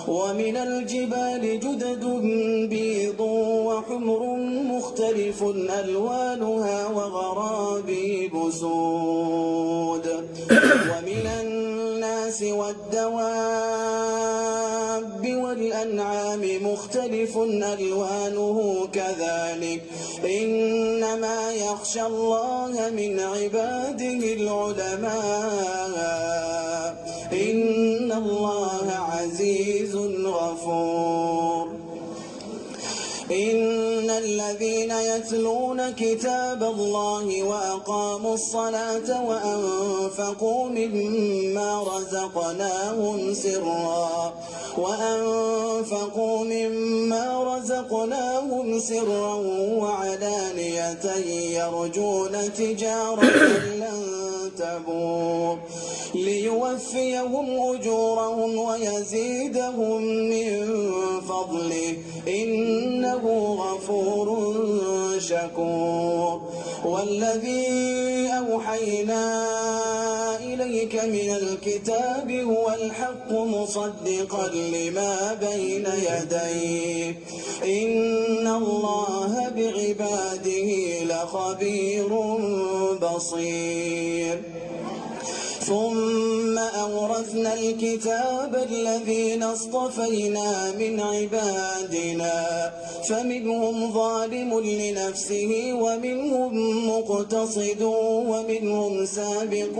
ومن الجبال جدد بيض وحمر مختلف ألوانها وغرابيب سود. ومن الناس والدواب والأنعام مختلف ألوانه كذلك، إنما يخشى الله من عباده العلماء، إن الله عزيز غفور. إن الذين يتلون كتاب الله وأقاموا الصلاة وأنفقوا مما رزقناهم سرا وعلانية يرجون تجارة لن تبور، ليوفيهم أجورهم ويزيدهم من فضله، إنه غفور شكور. والذي أوحينا إليك من الكتاب هو الحق مصدقا لما بين يديه، إن الله بعباده لخبير بصير. ثم أورثنا الكتاب الذين اصطفينا من عبادنا، فمنهم ظالم لنفسه ومنهم مقتصد ومنهم سابق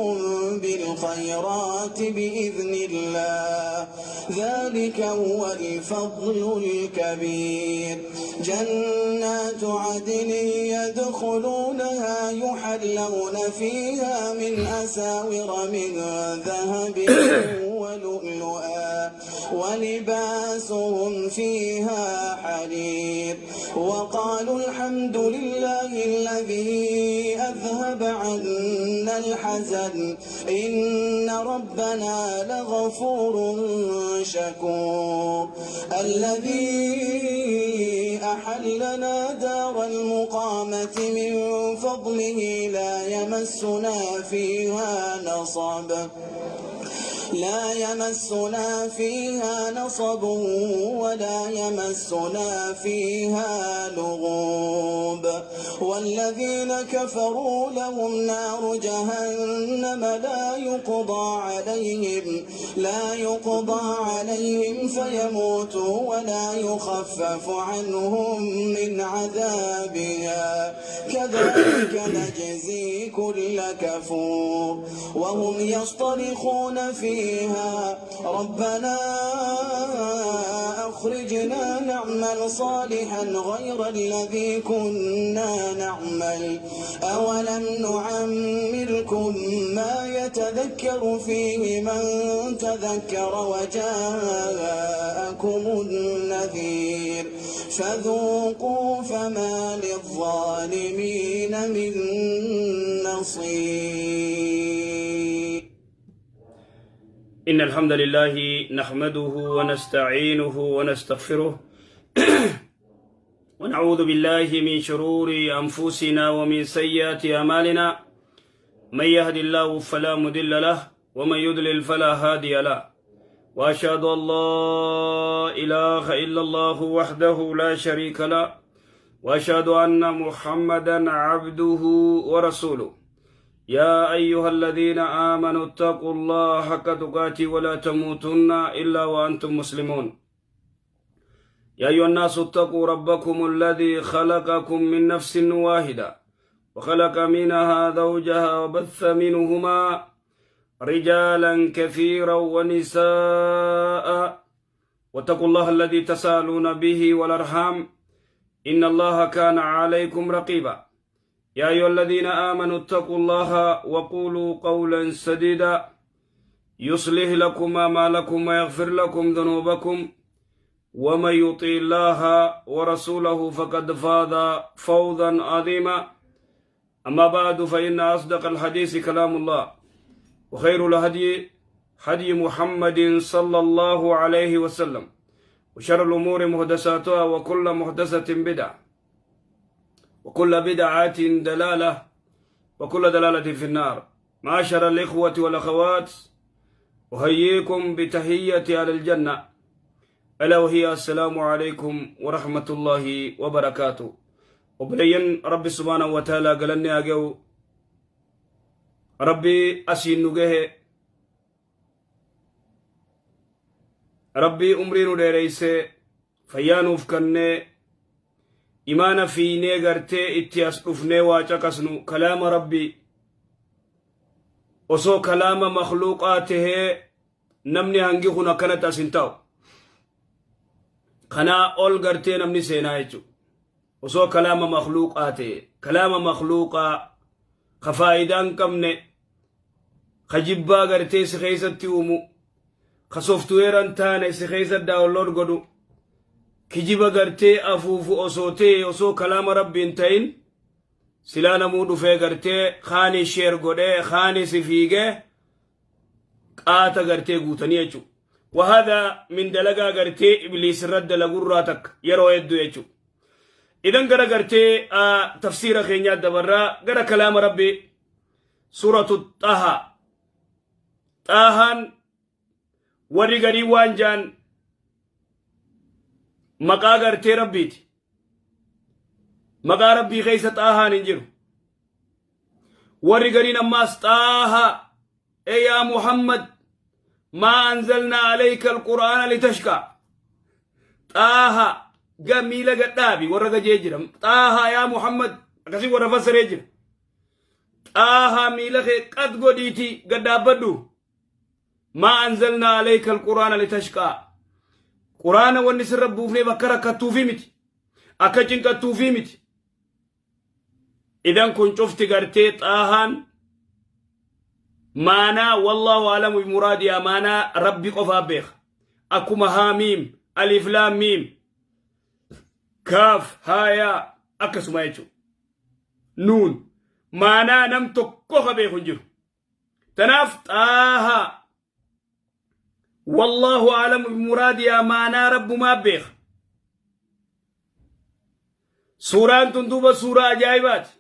بالخيرات بإذن الله، ذلك هو الفضل الكبير. جنات عدن يدخلونها يحلون فيها من أساور من ذهب ولؤلؤا ولباسهم فيها حرير. وقالوا الحمد لله الذي أذهب عنا الحزن، إن ربنا لغفور شكور. الذي أحلنا دار المقامة من فضله لا يمسنا فيها نصب، لا يمسنا فيها نصب ولا يمسنا فيها لغوب. والذين كفروا لهم نار جهنم لا يقضى عليهم فيموتوا ولا يخفف عنهم من عذابها، كذلك نجزي كل كفور. وهم يصطرخون فيها ربنا أخرجنا نعمل صالحا غير الذي كنا نعمل، أولم نعمركم ما يتذكر فيه من تذكر وجاءكم النذير، فذوقوا فما للظالمين من نصير. إن الحمد لله نحمده ونستعينه ونستغفره، ونعوذ بالله من شرور أنفسنا ومن سيئات أعمالنا. من يهد الله فلا مضل له ومن يضلل فلا هادي له، وأشهد أن لا إله إلا الله وحده لا شريك له، وأشهد أن محمدا عبده ورسوله. يا أيها الذين آمنوا اتقوا الله حق تقاته ولا تموتن إلا وأنتم مسلمون. يا أيها الناس اتقوا ربكم الذي خلقكم من نفس واحدة وخلق منها زوجها وبث منهما رجالا كثيرا ونساء، واتقوا الله الذي تساءلون به والأرحام، إن الله كان عليكم رقيبا. يا أيها الذين آمنوا اتقوا الله وقولوا قولا سديدا، يصلح لكم أعمالكم ويغفر لكم ذنوبكم، ومن يطع الله ورسوله فقد فاز فوزا عظيما. أما بعد، فإن أصدق الحديث كلام الله، وخير الهدي هدي محمد صلى الله عليه وسلم، وشر الأمور محدثاتها، وكل محدثة بدعة، وكل بدعة ضلالة، وكل ضلالة في النار. معاشر الإخوة والأخوات، أحييكم بتحية أهل الجنة. ألا وهي السلام عليكم ورحمة الله وبركاته. Obboleeyyan, Rabbi subhaanahu wa ta'ala galanni haa ga'u. Rabbi asiin nu gahe, Rabbi umrii nu dheereyse, fayyaa nuuf kennee, imaana fiinee gartee itti as dhufnee waa caqasnu kalaama Rabbi. Osoo kalaama makhluuqaa tahee namni hangi kun akkanatti as hin ta'u. Kanaa ol gartee namni seenaa jechuudha. Osoo kalaama makhluuqaa ta'e, kalaama makhluuqaa ka faayidaa hin qabne, ka jibbaa gartee si keessatti uumu, ka softweera hin taane si keessa download godhu, kijiba gartee afuufu osoo ta'e, osoo kalaama Rabbi hin ta'in, silaa namuu dhufee gartee kaanii share godhee, kaanii si fiigee qaata gartee guutanii jechuudha. وهذا من dalagaa gartee Ibliis irra dalagurraa takka yeroo hedduu jechuudha. Idan gara gartee tafsiira keenyaa dabarraa gara kalaama Rabbi, Suuratu Xaha. Xaahaan warri garii waan jaan maqaa gartee Rabbiiti. Maqaa Rabbii keessa Xaahaan hin jiru. Warri gariin ammaas Xaaha ee yaa Muhammad ما أنزلنا عليك القرآن لتشقى. Xaaha ga miila gadhaabi warra gajee jira. Xaaha yaa Muhammad akkasii warra fassaree jira. Xaaha miila kee qad godhiiti gaddaabbadhu. ما أنزلنا عليك القرآن لتشقى. Quraana wanni sirra buufneef akka rakkattuufi miti. Akka cinqattuufi miti. Idan kun cufti gartee Xaahaan maanaa والله أعلم بمرادها, maanaa Rabbi qofaa beeka. Akkuma Haamiim, alif laam miim, kaaf haayaa akkasuma jechuudha. Nuun maanaa nam tokko ka beeku hin jiru. Tanaaf Xaahaa والله أعلم بمرادها, maanaa Rabbumaa beeka. Suuraan tun duuba suuraa ajaa'ibaati.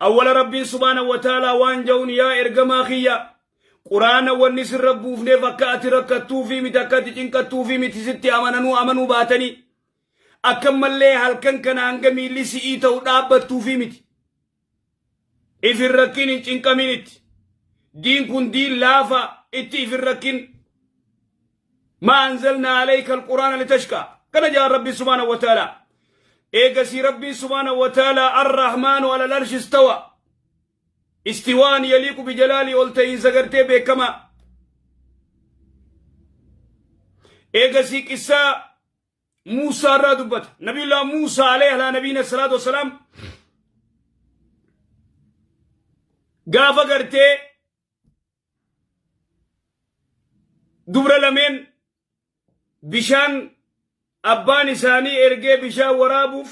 Awwala Rabbiin subhaanahu wa ta'aalaa waan ja'uun, yaa ergamaa kiyya, Quraana wanni sirra buufneef akka ati rakkattuufi miti, akka ati cinqattuufi miti, sitti amananuu amanuu baatanii akkamallee halkan kana hanga miilli si'ii ta'u dhaabbattuufi miti. Ifin rakkin, hin cinqamin itti. Diin kun diin laafa itti, ifin rakkin. ما أنزلنا عليك القرآن لتشقى. Kana jaa Rabbi subhaanahu wa ta'aalaa. Eegasii Rabbii subhaanahu wa ta'aalaa الرحمن على العرش استوى. استواء يليق بجلاله, ol ta'iinsa gartee beekamaa. Eegasii qissaa Muusaa irraa dubbata. Nabiyullah Muusaa عليه على نبينا الصلاة والسلام gaafa gartee dubra lameen bishaan abbaan isaanii ergee bishaan waraabuuf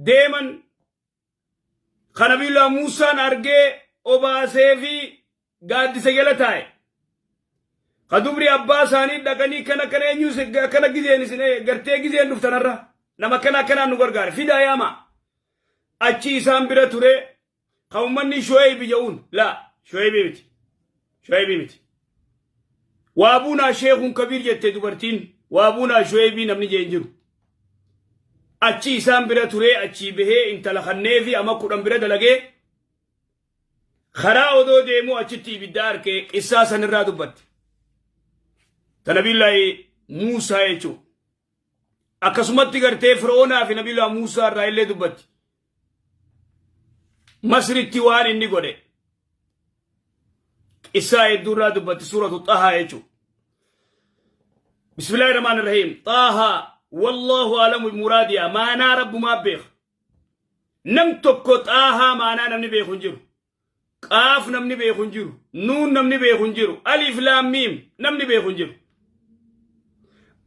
deeman, kan Nabiyullah Muusaan argee obaasee fi gaaddisa jala taa'e. Ka dubri abbaa isaanii dhaqanii kana kana eenyu akkana gizeen isin gartee gizeen dhuftanarra nama akkana akkanaan nu gargaare fidaa yaama. Achi isaan bira ture ka ummanni Shu'aybi jedhuun, laa, Shu'aybi miti. Shu'aybi miti. وأبونا شيخ كبير jette dubartiin, وأبونا Shu'aybii namni jeen jiru. Achi isaan bira ture, achii bahee intala kannee fi ama 10 bira dalagee karaa odoo deemuu achitti ibidda arkee qissaa sanirraa dubbatti. Ta Nabiyullaahi Muusaa jechuudha. Akkasumatti gartee Fir'oonaa fi Nabiyullaahi Muusaa irraa illee dubbatti. Masritti waan inni godhe. Qissaa hedduurraa dubbatti Suuratu Xahaa jechuudha. بسم الله الرحمن الرحيم. طه والله أعلم بمرادها, maanaa Rabbumaa beeka. Nam tokko Xaahaa maanaa namni beeku hin jiru. Qaaf namni beeku hin jiru. Nuun namni beeku hin jiru. Alif laam miim namni beeku hin jiru.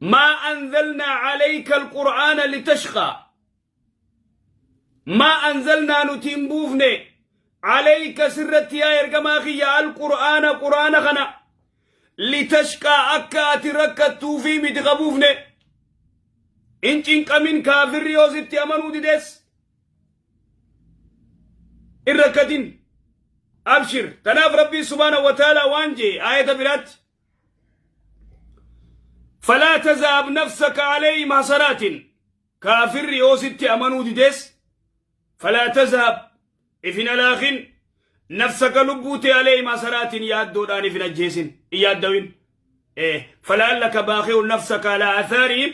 ما أنزلنا عليك القرآن لتشقى. ما أنزلنا nuti hin buufne, عليك sirratti yaa ergamaa kiyya, القرآن quraana kana, لتشقى akka ati rakkattuufi miti ka buufne. In cinqamin, kaafirri yoo sitti amanuu dides in rakkatin, abshir. Tanaaf Rabbiin subhaanahu wa ta'aalaa waan jee aayata biraatti: Falaa tazhab nafsaka alayhim hasaraatin. Kaafirri yoo sitti amanuu dides, falaa tazhab, if hin halaakin, nafsaka, lubbuu tee, alayhim hasaraatin, yaaddoodhaan if hin ajjeesin, hin yaaddawin. Fala'allaka baaqi'un nafsaka alaa athaarihim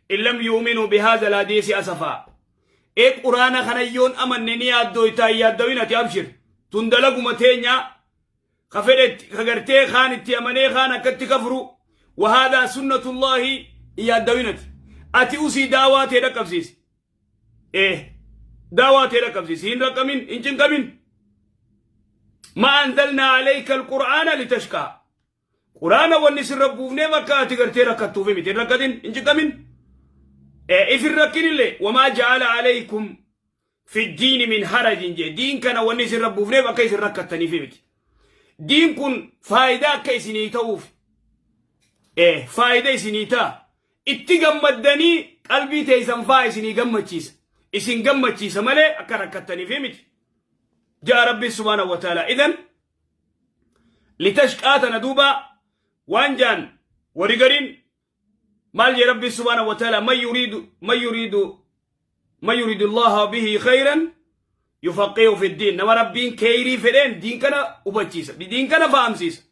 in lam yu'minuu bihaadha alhadiisi asafaa. Ee, Quraana kana yoon amanne ni yaaddooytaa, hin yaaddawin ati, abshir. Tun dalaguma teenyaa, ka fedhetti ka gartee kaan itti amanee kaan akkatti kafru, wahaadaa sunnatullaahi, hin yaaddawinati. Ati usii daawaa tee dhaqqabsiisi. Daawaa tee dhaqqabsiisi, hin raqqamin, hin cinqamin. Ma anzalnaa alayka alqur'aana litashqaa. Quraana wanni sirra buufneef akka ati gartee rakkattuufi miti. Hin rakkatin, hin cinqamin. If hin rakkinillee. Wamaa ja'ala alaykum fi diini min harajin jee. Diin kana wanni isin buufneef akka isin rakkattaniifi miti. Diin kun faayidaa akka isinii ta'uuf. Faayidaa isinii ta'a. Itti gammaddanii qalbii teessan faa isinii gammachiisa. Isin gammachiisa malee akka rakkattaniifi miti. Ja'a Rabbi subhaanahu wa ta'ala. Idan litashqaa tana duuba waan jaan warri gariin maal jee? Rabbi subhaanahu wa ta'ala, man yuriidu Allaha bihi khayran yufaqihu fi ddiin. Nama Rabbiin keeyrii fedheen diin kana hubachiisa, diin kana fahamsiisa.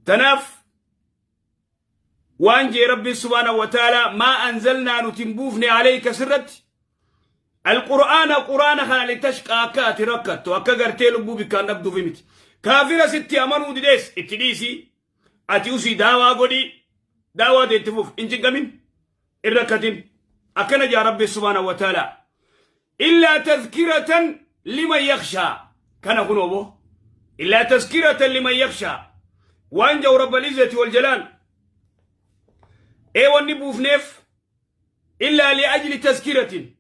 Tanaaf waan jee Rabbi subhaanahu wa ta'ala, maa anzalnaa, nuti hin buufne, alayka, sirratti, alqur'aana, quraana kana, litashqaa, akka ati rakkattu, akka gartee lubbuu bikkaan dhabduufi miti. Kaafira sitti amanuu didees itti dhiisii, ati usii daawaa godhii, daawaa tee itti fuuf, hin cinqamin, hin rakkatin. Akkana jaa Rabbi subhaanahu wa ta'ala. Illaa tazkiratan liman yakhshaa. Kana kun obo illaa tazkiratan liman yakhshaa waan jau rabbal izzati wal jalaal. Ee, wanni buufneef illaa liajli tazkiratin.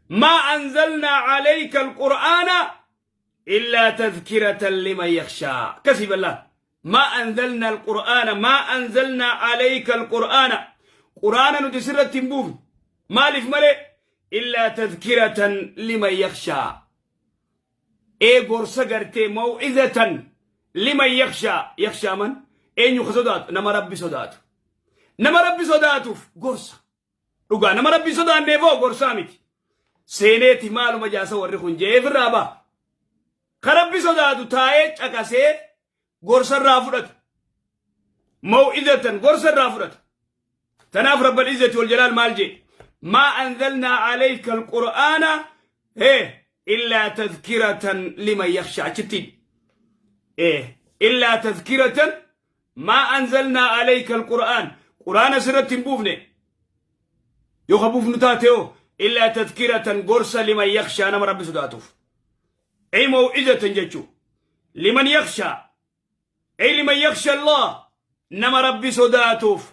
Maa anzalnaa alayka alqur'aana illaa tazkiratan liman yakhshaa. Akkasii bal'aa. Maa anzalna alqur'aana, maa anzalnaa alayka alqur'aana, qur'aana nuti sirratti hin buufne maaliif malee, illaa tazkiratan liman yakhshaa. Ee, gorsa gartee, maw'izatan liman yakhshaa. Yakhshaa man? Eenyu ka sodaatu? Nama Rabbi sodaatu. Nama Rabbi sodaatuuf gorsa dhugaa. Nama Rabbi sodaanneefoo gorsaa miti. Seeneeti maaluma jaasa warri kun jee ofirraa ba'a. Ka Rabbi sodaatu taa'ee caqasee gorsa irraa fudhata. Maw'izatan, gorsa irraa fudhata. Tanaaf rabbal izzati wal jalaal maal jee? Maa anzalnaa alayka alqur'aana hee illaa tadhkiratan liman yakhsha. Achitti illaa tadhkiratan, maa anzalnaa alayka alqur'aan, qur'aana sirratti hin buufne. Yoo ka buufnu taate hoo, illaa tadhkiratan, gorsa, liman yakhshaa, nama Rabbi sodaatuuf. Ay maw'izatan jechuu, liman yakhshaa, ay liman yakhsha Allah, nama Rabbi sodaatuuf.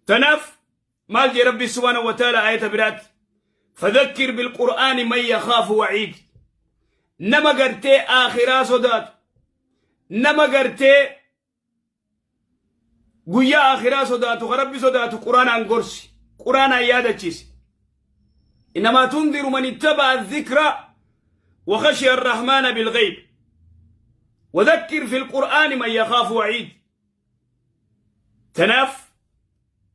Tanaaf maal jee Rabbi subhaanahu wa ta'ala ayata biraatti? Fadhakkir bilqur'aani man yakhaafu waciid. Nama gartee aakhiraa sodaatu, nama gartee guyyaa aakhiraa sodaatu, ka Rabbi sodaatu quraanaan gorsi, quraanaan yaadachiisi. Innamaa tunziru man ittaba'a dhikra wa khashiya arrahmaana bilghayb. وذكر في القرآن من يخاف وعيد. تناف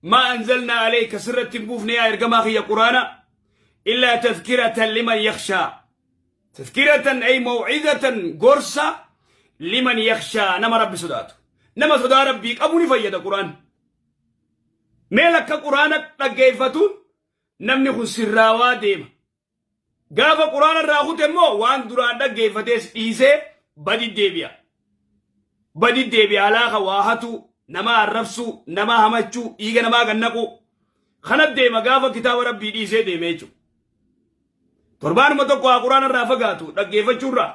ما أنزلنا عليك، sirratti hin buufne yaa ergamaa kiyya quraana، إلا تذكرة لمن يخشى. تذكرة أي موعظة، gorsa، لمن يخشى، nama Rabbi sodaatu. Nama sodaa Rabbii qabu ni fayyada quraan. Mee lakka quraana dhaggeeffatuun namni kun sirraawaa deema. Gaafa quraana irraa kute immoo waan duraan dhaggeeffatees dhiisee badi deebi'a. Badi deebi'a, alaaka waa hatu, nama arrabsuu, nama hamachuu, dhiiga namaa gannaquu. Kana deema gaafa kitaaba Rabbii dhiisee deeme jechuudha. Torbaanuma tokko haa quraana irraa fagaatu, dhaggeeffachuurraa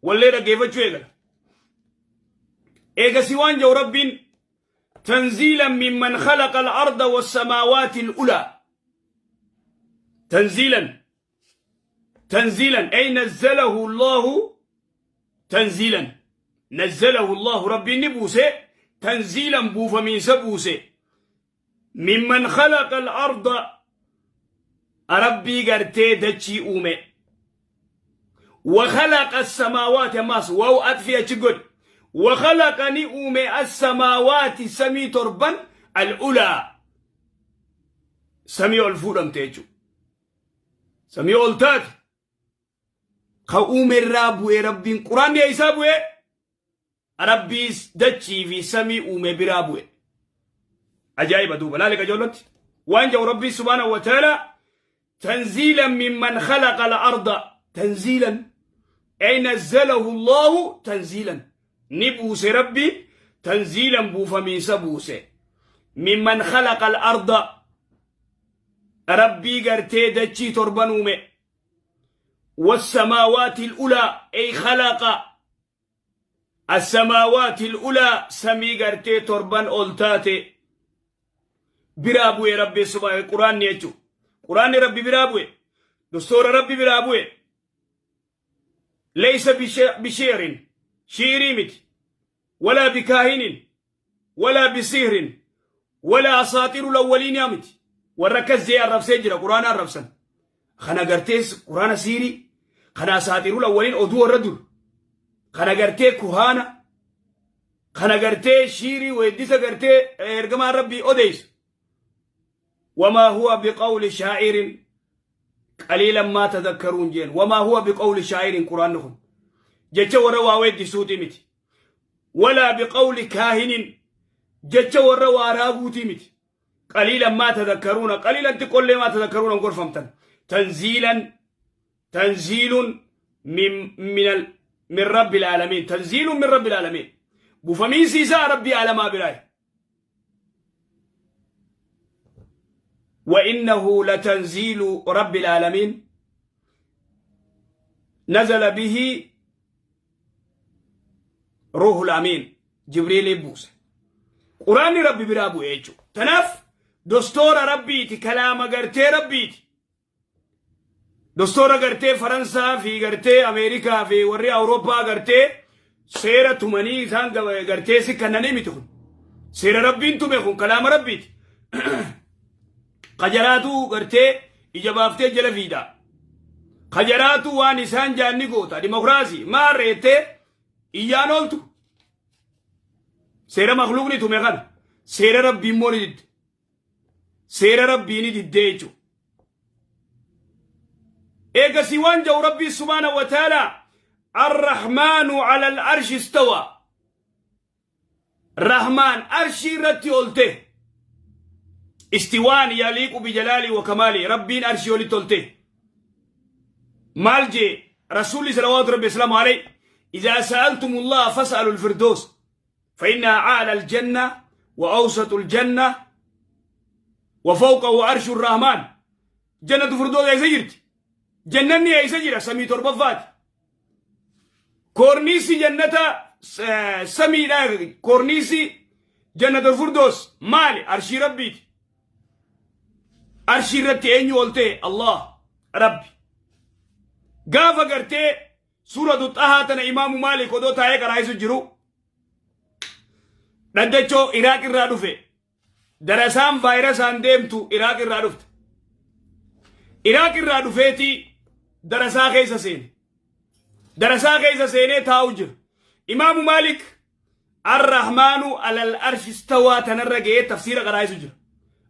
wallee dhaggeeffachuu eegala. Eegasii waan jedhu Rabbiin: تنزيلا ممن خلق الأرض والسماوات العلى. تنزيلا، تنزيلا أي نزله الله. تنزيلا نزله الله، ربي ni buuse، تنزيلا، buufamiinsa buuse، ممن خلق الأرض، Rabbii gartee dachii uume، وخلق السماوات، ammaas واو atfi achi godhi، Wakhalaqa ni uume assamaawaati samii torban al'ulaa samii ol fuudhamte jechuudha. Samii ol taate ka uume irraa bu'ee rabbiin quraanni eessaa bu'ee rabbiis dachii fi samii uume biraa bu'e. Ajaa'iba duuba laali qajoollotti waan jedhu rabbii subhaanahu wa ta'ala tanziilan mimman khalaqa al-arda tanziilan ay nazzalahu Allahu tanziilan ni buuse rabbi tanziilan buufamiinsa buuse mimman khalaqa al-arda rabbii gartee dachii torban uume والسماوات الأولى أي خلق السماوات الأولى سمي غرتي تربان أولتاتي biraa bu'e rabbi subhaanahu quraanni jechuudha. Quraanni rabbi biraa bu'e. Dostoora rabbi biraa bu'e. Laysa bisheerin shiirii miti. Walaa bikaahinin walaa bisihrin walaa asaatiiru lawwaliinaa miti. Warra akkas jee arrabsee jira quraana arrabsan. Kana gartee quraana siirii kana asaatiiru lawwaliin oduu warra dur. Kana gartee kuhaana kana gartee shiirii weeddisa gartee ergamaan rabbii odeysu wamaa huwa biqawli shaa'irin qaliilan maa tadakkaruun jeen wamaa huwa biqawli shaa'irin quraanni kun jecha warra waa weeddisuuti miti walaa biqawli kaahinin jecha warra waa raaguuti miti qaliilan maa tadakkaruuna qaliilan xiqqollee maa tadakkaruuna hin gorfamtan tanziilan tanziilun min min al min rabbil aalamiin tanziilun min rabbil aalamiin bufamiinsi isaa rabbii aalamaa biraa وإنه لتنزيل رب العالمين نزل به ruuhul amiin jibriilii buuse quraanni rabbi biraa bu'e jechuudha tanaaf dostoora rabbiiti kalaama gartee rabbiiti dostoora gartee faransaa fi gartee ameerikaa fi warri awurooppaa gartee seera tumanii isaan gartee si kannanii miti kun seera rabbiin tume kun kalaama rabbiiti Kajaraatu gartee ija baaftee jala fiida. Kajaraatu waan isaan jaanni goota. Dimokiraasii maal reettee iyyaan ooltu. Seera makluuqni tume kana. Seera rabbii immoo ni didde. Seera rabbii ni diddee jechuudha. Eegasii waan jedhu rabbii subhaanahu wa ta'ala Ar-Rahmaanu ala al-arshi istawa. Rahmaan arshii irratti ol ta'e. Istiwaan yaliiqu bijalaalii wa kamaalii rabbiin arshii olitti ol ta'e. Maal jee rasuulli salawaatu rabbi islaamu alayhi إذا سألتم الله فاسألوا الفردوس فإنها أعلى الجنة وأوسط الجنة وفوقه عرش الرحمن جنة فردوس eessa jirti jannanni eessa jira samii torbaffaati Koorniisi jannata samiidha koorniisi jannatul furdoos maali arshii rabbiiti. Arshii irratti eenyu ol ta'e Allah rabbi. Gaafa gartee suuratu xahaa tana imaamu Maalik odoo taa'ee qaraa'isu jiru dhaddachoo Iraaq irraa dhufe darasaan vaayirasaan deemtu Iraaq irraa dhufte. Iraaq irraa dhufeetii darasaa keessa seene. Darasaa keessa seenee taa'u jira. Imaamu Maalik Ar-Rahmaanu alal arshi istawaa tanarra ga'ee tafsiira qaraa'isu jira.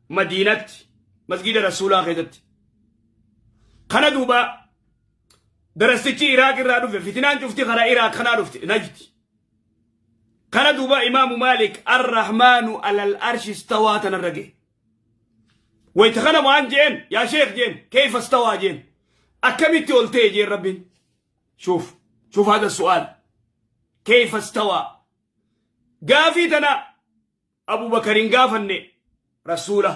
Madiinatti masgiida Rasuulaa keessatti. Kana duuba darastichi Iraaq irraa dhufe fitinaan cufti karaa Iraaq kanaa dhufte Najdi. Kana duuba Imaamu Maalik Ar-Rahmaanu alal arshi istawaa tanarra ga'e. Wayta kana waan jeen yaa sheekh jeen kayfa istawaa jeen akkamitti ol ta'e jeen rabbiin. Shuuf shuuf hada su'aal kayfa istawaa gaafii tana Abu Bakar hin gaafanne rasuula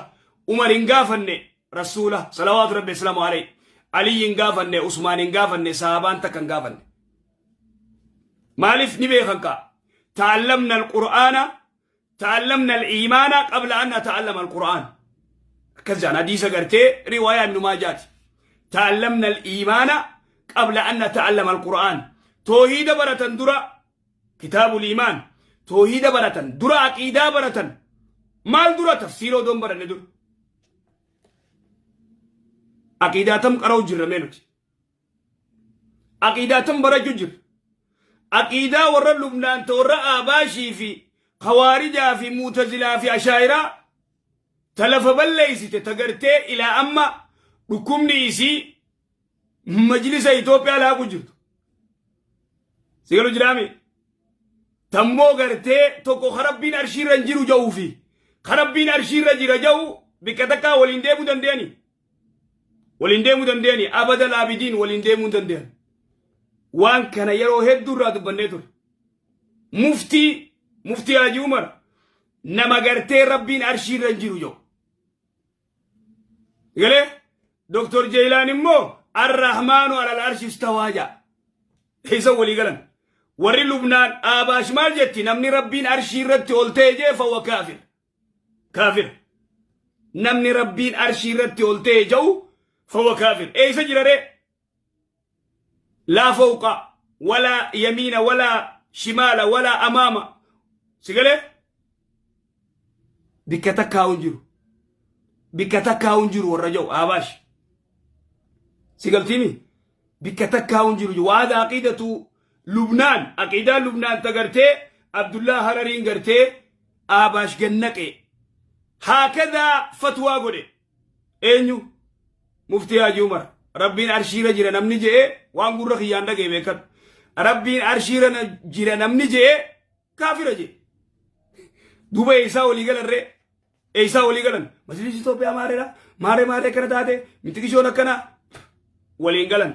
Umar hin gaafanne rasuula salawaatu rabbi islaamu alayhi Ali hin gaafanne Usmaan hin gaafanne sahabaan takka hin gaafanne. Maaliif ni beekan kaa ta'allamna al-Qur'aana ta'allamna al-iimaana qabla an nata'allama al-Qur'aan. Akkas jaan hadiisa gartee riwaayaa Ibnu Maajaati. Ta'allamna al-iimaana qabla an nata'allama al-Qur'aan. Toohiida baratan dura kitaabul iimaan toohiida baratan dura aqiidaa baratan maal dura tafsiira odoon baranne dura. Aqiidaa tam qara'u jirra mee nuti. Aqiidaa tam barachuu jirra. Aqiidaa warra Lubnaan ta warra Abaashii fi Khawaarijaa fi Muutazilaa fi Ashaayiraa ta lafa balleeysite ta gartee ilaa amma dhukkubni isii majlisa Itoophiyaa laaqu jirtu. Si galu jiraami? Tammoo gartee tokko ka Rabbiin arshiirra hin jiru ja'uu fi ka Rabbiin arshiirra jira ja'u bikka takkaa waliin deemuu danda'ani. Waliin deemuu danda'ani. Abada laabidiin waliin deemuu hin danda'an. Waan kana yeroo hedduu irraa dubbannee ture. Muftii Muftii Haji Umar nama gartee Rabbiin arshiirra hin jiru ja'u. Galee Dr. Jeelaan immoo Arrahmaanu alal arshi istawaa ja'a. Isa walii galan. Warri Lubnaan Abaash maal jetti namni Rabbiin arshii irratti ol ta'e jee fawwa kaafir. Kaafir. Namni Rabbiin arshii irratti ol ta'e ja'u fawwa kaafir. Eessa jira ree? Laa fawqa walaa yamiina walaa shimaala walaa amaama. Si galee? Bikka takkaa hin jiru. Bikka takkaa hin jiru warra ja'u Abaash. Si galtiimi? Bikka takkaa hin jiru. Waada aqiidatu Lubnaan aqiidaa Lubnaan ta gartee Abdullaa Harariin gartee Abaash gannaqe. Haakadaa fatwaa godhe. Eenyu? Muftii Haji Umar. Rabbiin arshiira jira namni je'e waan gurra kiyyaan dhaga'e beekadhu. Rabbiin arshiira jira namni je'e kaafira je'e. Duuba eessaa walii galan ree? Eessaa walii galan? Majlisi Itoophiyaa maareedha. Maaree maaree akkana taate mixikishoon akkana waliin galan.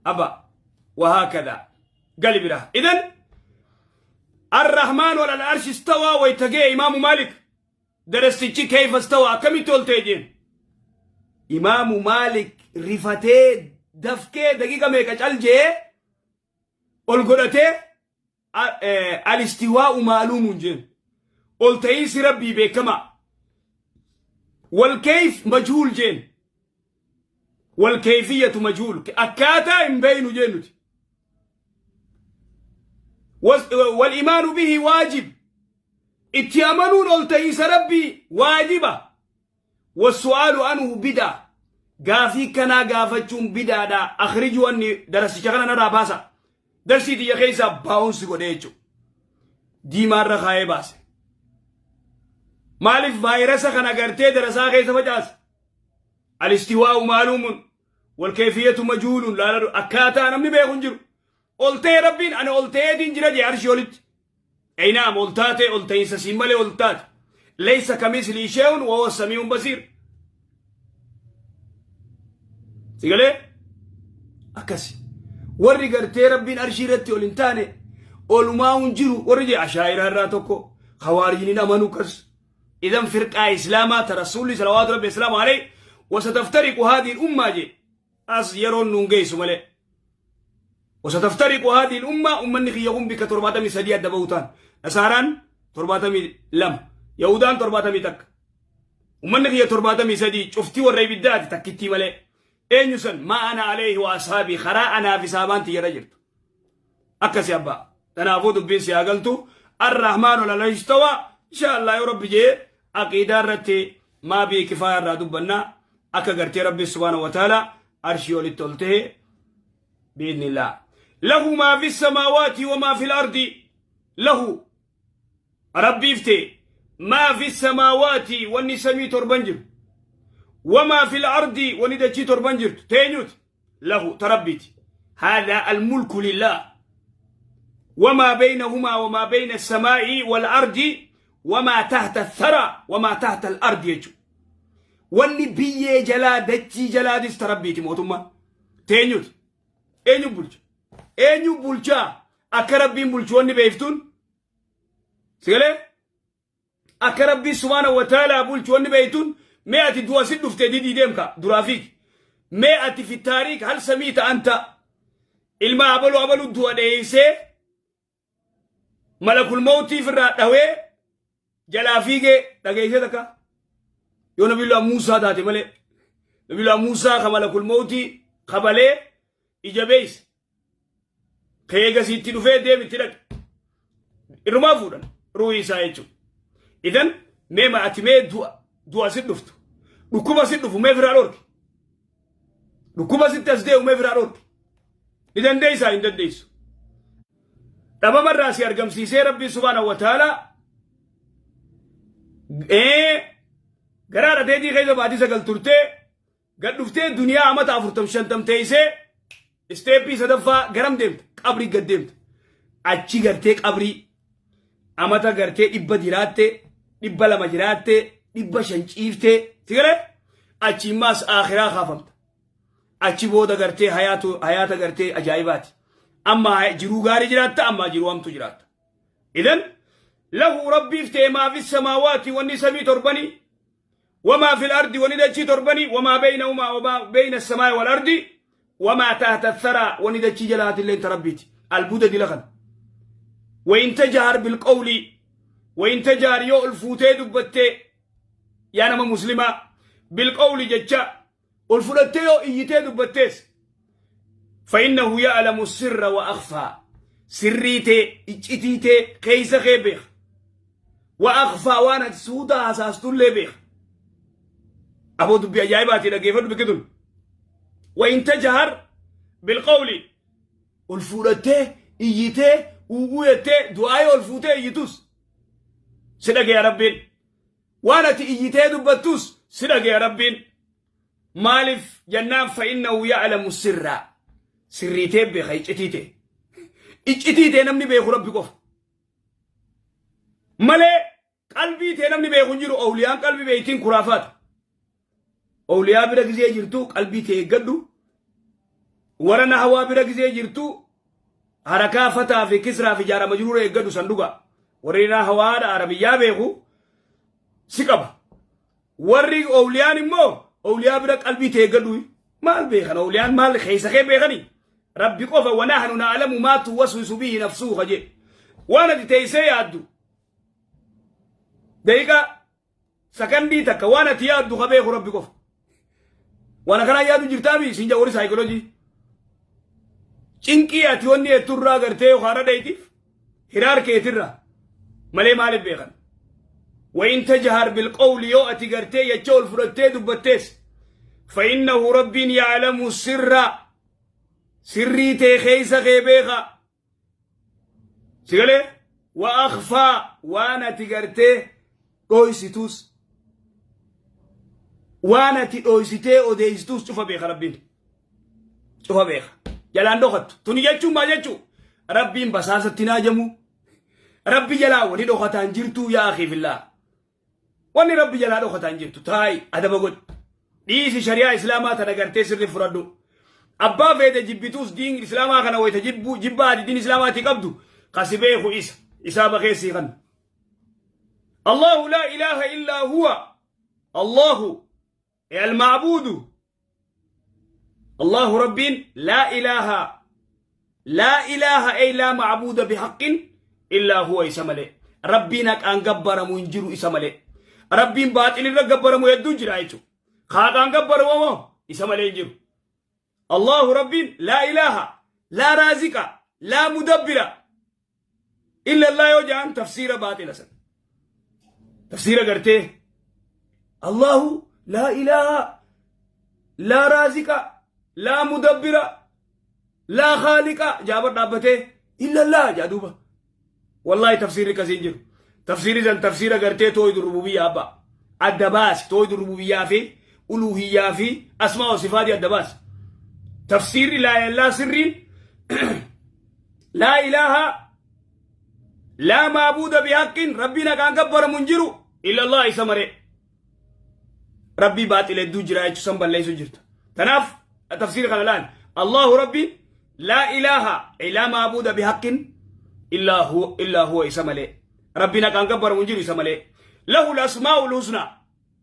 Abba wahaakada gali biraa. Idan Arrahmaan wal arshi istawaa wayta ga'e Imaamu Maalik darastichi kayfa istawa akkamitti ol ta'e jeen. Imaamu Maalik rifatee dafkee daqiiqa meeqa cal jee ol godhatee alistiwaa'u maaluumuun jeen. Ol ta'iinsi Rabbii beekamaa. Wal kayf majhuul jeen. Wal kayfiyyatu majhuul. Akkaataa hin beeynu jeen nuti. Wal imaanu bihi waajib. Itti amanuun ol ta'iinsa Rabbii waajiba. Wassu'aalu anhu bidaa. Gaafii kanaa gaafachuun bidaadha. Akhrijuu anni darasicha kana narraa baasa. Darsii tiyya keessaa baa'uunsi godhee jechuudha. Diimaarra kaayee baase. Maaliif vaayirasa kana gartee darasaa keessa facaase? Alistiwaa'u maaluumun wal keefiyatu majhuulun laaladhu akkaataa namni beeku hin jiru. Ol ta'e Rabbiin ani ol ta'eetiin jira jee arshii olitti. Einaam ol taate ol ta'iinsa siin malee ol taate. Leeysa kamislii shee'un wa huwa samii'un basiir. Si galee? Akkasi. Warri gartee Rabbiin arshii irratti ol hin taane olumaa hin jiru warri jee ashaa'iraa irraa tokko khawaarijni amanu kas. Idan firqaa islaamaa ta rasuulli salawaatu rabbi islaamu alayhi wasataftariqu haadhiin ummaa jee as yeroon nuun geessu malee. Wasataftariqu haadhiin ummaa ummanni kiyya kun bikka 73 adda bahu ta'an. Nasaaraan 72 Yahudaan 71. Ummanni kiyya 73 cuftii warra ibiddaati takkittii malee. Eenyu san maa ana alayhi wa ashaabii karaa anaa fi saabaan tiyyarra jirtu. Akkasi abbaa. Kanaafuu dubbiin si haa galtu. Arrahmaan ol alayhi insha Allah yoo rabbi jee aqiidaa irratti maa bii kifaaya irraa dubbanna akka gartee rabbi subhaanahu wa ta'ala arshii olitti ol ta'e biidnillah. Lahu maa fi samaawaati wa maa fi al-ardi lahu Rabbiif ta'e maa fi samaawaati wanni samii torban jiru wamaa fi al-ardi wanni dachii torban jirtu teenyuuti lahu ta rabbiiti. Haadha al-mulku lillah. Wamaa baynahumaa wamaa bayna samaa'i wal ardi wamaa tahta thara wamaa tahta al-ardi jechuudha. Wanni biyyee jalaa dachii jalaatis ta rabbiiti mootummaa. Teenyuuti. Eenyu bulcha? Eenyu bulchaa? Akka rabbiin bulchu wanni beektuun. Sigalee? Akka rabbii subhaanahu wa ta'ala bulchu wanni beektuun mee ati du'a si dhufte didii deemka duraa fiigi. Mee ati fi taariik hal samiita anta ilma abalu abalu du'a dheeysee malakul mawtiif irraa dhawee jalaa fiigee dhageessee takka yoo nabiyullah Muusaa taate malee nabiyullah Muusaa ka malakul mawtii kabalee ija beeyse ka eegasiitti dhufee deemitti dhaqe irrumaa fuudhan ruuhii isaa jechuudha. Idan mee ma ati mee du'a du'a si dhuftu dhukkuba si dhufu mee firaa dhorki dhukkuba sitti as deemu mee firaa dhorki ni dandeessaa hin dandeessu. Dhabamarraa si argamsiisee Rabbiin subhaanahu wa ta'aalaa garaa dhateetii keessa baatii 9 turtee gad dhuftee duniyaa amata 40 50 teessee isteeppii sadaffaa garam deemta? Qabrii gad deemta. Achi gartee qabrii amata gartee 100 jiraattee, 200 jiraattee, 500 ciiftee si galee achi immaas akhiraa kaafamta. Achi booda gartee hayaatu hayaata gartee ajaa'ibaati. Amma jiruu gaarii jiraatta, amma jiruu hamtuu jiraatta. Idan lahu Rabbiif ta'e maa fi samaawaati wanni samii torbanii, wamaa fil ardi wanni dachii torbanii, wamaa beeynahumaa wamaa beeyna samaai wal ardi, wamaa tahta tharaa wanni dachii jalaatillee ta Rabbiiti. Albuuda dila kana. Wayin tajahar bilqawli, wayin tajahar yoo ol fuutee dubbattee, yaa nama muslimaa, bilqawli jecha ol fudhattee yoo iyyitee dubbattees, fa'innahu ya'lamu sirra wa akhfaa, sirrii tee, iccitii tee, keeysa kee beeka, wa akhfaa waan ati suuta hasaastullee beeka. Aboo, dubbii ajaa'ibaati, dhaggeeffadhu biqiltuun. Wa in tajhar bilqawli, ol fuudhattee iyyitee u'uu jettee du'aayii ol fuutee iyyitus si dhageeya Rabbiin. Waan ati iyyitee dubbattus si dhageeya Rabbiin. Maaliif jennaan, fa'innahu ya'lamu sirraa. Sirrii tee beeka, iccitii tee. Iccitii tee namni beeku Rabbi qofa. Malee qalbii tee namni beeku hin jiru. Awliyaan qalbii beektiin kuraafaata. Awliyaa bira gizee jirtu qalbii tee eeggadhu. Warra nahawaa bira gizee jirtu harakaa fataa fi kisraa fi jaarama jiruura eeggadhu san dhugaa. Warri nahawaadha arabiyyaa beeku si qaba. Warri awliyaan immoo awliyaa bira qalbii tee eeggadhu. Maal beekan awliyaan? Maal keessa kee beekani? Rabbi qofa. Wanahnu na'lamu maa tuwaswisu bihi nafsuuka jedhe. Waan ati teessee yaaddu, daqiiqaa sakandii takka waan ati yaaddu ka beeku Rabbi qofa. Waan akkanaa yaadu jirtaami siin warri saayikoloojii. Cinqii ati wanni jetturraa gartee yookaan dhadheetiif hiraar keetirraa malee maaliif beekan? وإن تجهر بالقول yoo ati gartee jecha ol fudhattee dubbattees, فإنه ربين يعلم السر, sirrii tee keessa kee beeka sigalee, وأخفى waan ati gartee dhoysitus, waan ati dhoysitee odeessitus cufa beeka Rabbiin, cufa beeka, jalaan dhokattu. Tuni jechuun maal jechuu? Rabbiin basaasatti naajamu. Rabbi jalaa wani dhokataan jirtuu, yaa akii fillaa. Wanni Rabbi jalaa dhokataan jirtu. Taayi adaba godhi, dhiisi shari'aa islaamaa tana gartee sirri fudhadhu. Abbaa feete jibbituus, diin islaamaa kana wayita jibbu, jibbaa ati diin islaamaatti qabdu kasi beeku isa isaa bakeessii kan. الله لا إله إلا هو، الله المعبود، الله ربين لا إله، لا إله أي لا معبود بحق إلا هو isa malee. Rabbiin haqaan gabbaramu hin jiru isa malee. Rabbiin baaxilirra gabbaramu hedduu jira jechuudha. Haqaan gabbaramu moo isa malee hin jiru. الله ربين لا إله، لا رازق، لا مدبر إلا الله yoo ja'an tafsiira baaxila san. Tafsiira gartee الله لا إله، لا رازق، لا مدبر، لا خالق jaabar dhaabbatee إلا الله jaa duuba. Wallahi tafsiirri akkasii hin jiru. Tafsiirri san tafsiira gartee tooyidu rububiyyaa abbaa. Adda baasi tooyidu rububiyyaa fi uluhiyyaa fi asmaa wa sifaatii adda baasi. Tafsiirri laa ilaaha sirriin لا إله، لا معبود بحق, Rabbiin haqaan gabbaramu hin jiru إلا الله isa malee. Rabbii baaxil hedduu jira jechuu san balleessu jirta. Tanaaf tafsiira kana laal. الله Rabbiin لا إله أي لا معبود بحق إلا هو، إلا هو isa malee. Rabbiin haqaan gabbaramu hin jiru isa malee. له الأسماء الحسنى,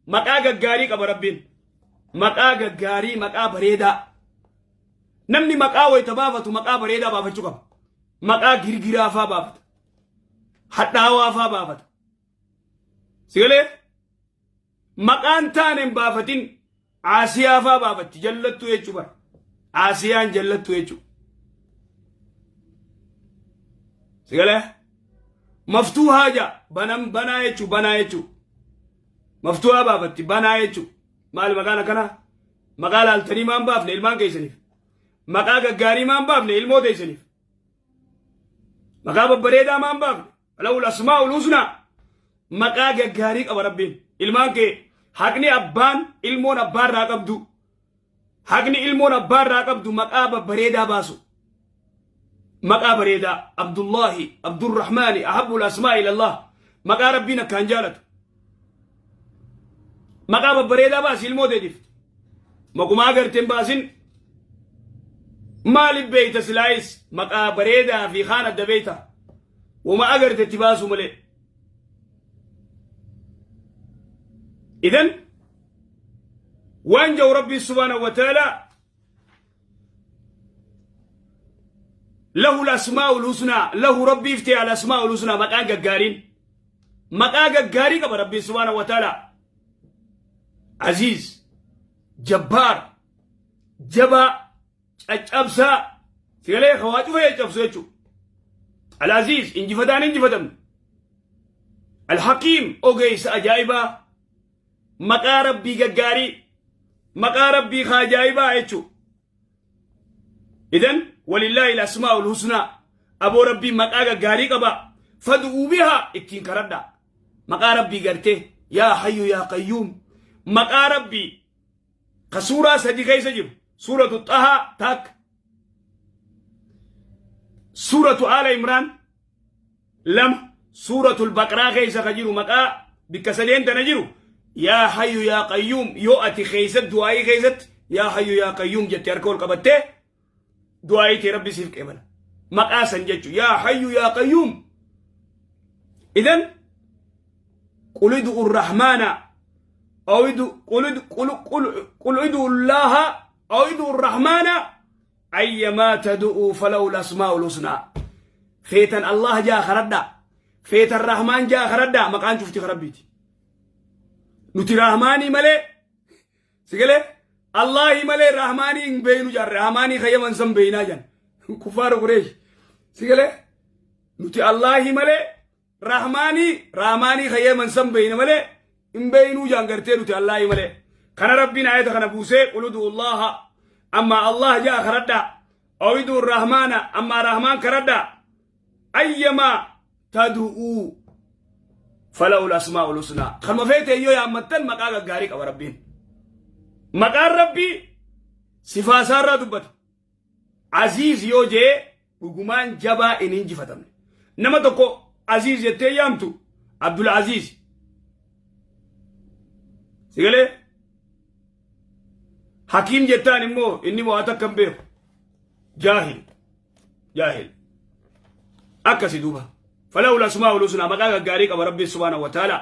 maqaa gaggaarii qaba Rabbiin. Maqaa gaggaarii, maqaa bareedaa. Namni maqaa wayita baafatu maqaa bareedaa baafachuu qaba. Maqaa girgiraa faa baafata. Hadhaawaa faa baafata. Sigalee maqaan taane hin baafatin. Aasiyaa faa baafatti, jallattuu jechuu bara. Aasiyaan jallattuu jechuu. Sigalee maftuuhaa jaa banan, banaa jechuu, banaa jechuu. Maftuuhaa baafatti, banaa jechuu. Maali maqaan akkanaa? Maqaa laaltanii maan baafne ilmaan keessaniif? Maqaa gaggaarii maan baafne ilmoo teessaniif? Maqaa babbareedaa maan baafne? Lahul asmaa'ul husnaa. Maqaa gaggaarii qaba Rabbiin. Ilmaan kee haqni abbaan ilmoon abbaarraa qabdu. Haqni ilmoon abbaarraa qabdu maqaa babbareedaa baasu. Maqaa bareedaa Abdullaahi, Abdurrahmaani, ahabbul asmaa ilallah. Maqaa Rabbiin akkaan jaalatu. Maqaa babbareedaa baasi ilmoo teetiif. Maquma agarteen baasin maaliif beeyta silaayis maqaa bareedaa fi kaan adda beeyta. Wama agarte itti baasuu malee. Idan waan jau Rabbii subhaanahu wa ta'ala lahu al-asmaa'ul husnaa lahu Rabbiif ta'e al-asmaa'ul husnaa maqaan gaggaariin maqaa gaggaarii qaba Rabbiin subhaanahu wa ta'ala Aziiz Jabbaar jabaa caccabsaa sigalee hawaa cufa caccabsu jechuudha. Al-Aziiz injifataan injifatamne. Al-Hakiim ogeessa ajaa'ibaa maqaa Rabbii gaggaarii maqaa Rabbii ka ajaa'ibaa jechuudha. Idan walillaahi al-asmaa'ul husnaa aboo Rabbii maqaa gaggaarii qaba fad'uu bihaa ittiin karadhaa maqaa Rabbii gartee yaa hayyu yaa qayyuum maqaa Rabbii ka suuraa sadi keessa jiru suuratu xahaa takka suuratu aala imraan lama suuratul baqraa keessa ka jiru maqaa bikka sadeen tana jiru yaa hayyu yaa qayyuum yoo ati keessa du'aayii keessatti yaa hayyu yaa qayyuum jette harka ol qabattee du'aayii tee rabbi siif qeebala maqaa san jechu yaa hayyu yaa qayyuum idan qul idu'u rahmaana aw idu qul idu qul qul qul idu'u llaaha aw idu'u rahmaana ayyamaa tadu'u falahu lasmaa'ul husnaa feetan allah jaa karadhaa feetan rahmaan jaa karadhaa maqaan cufti karabbiiti nuti rahmaanii malee sigalee Allahi malee rahmaanii hin beeynu jaan rahmaanii kayyaman san beeynaa jaan kufaara Qureesh sigalee nuti Allahi malee rahmaanii rahmaanii kayyaman san beeyna malee hin beeynuu jaan gartee nuti Allahi malee kana Rabbiin ayata kana buusee quludu Allaha amma Allah jaa karadhaa awiduu rahmaana amma rahmaan karadhaa ayyamaa tadu'uu falahul asmaa'ul husnaa kanuma feete yoo yaammattan maqaa gaggaarii qaba Rabbiin maqaan Rabbii sifaa isaarraa dubbata aziiz yoo jee dhugumaan jabaa hin injifatamne nama tokko aziiz jettee yaamtu Abdul Aziiz sigalee hakiim jettaan immoo inni waa takka hin beeku jaahil jaahil akkasi duuba falahu lasmaa'ul husnaa maqaa gaggaarii qaba rabbiin subhaanahu wa ta'ala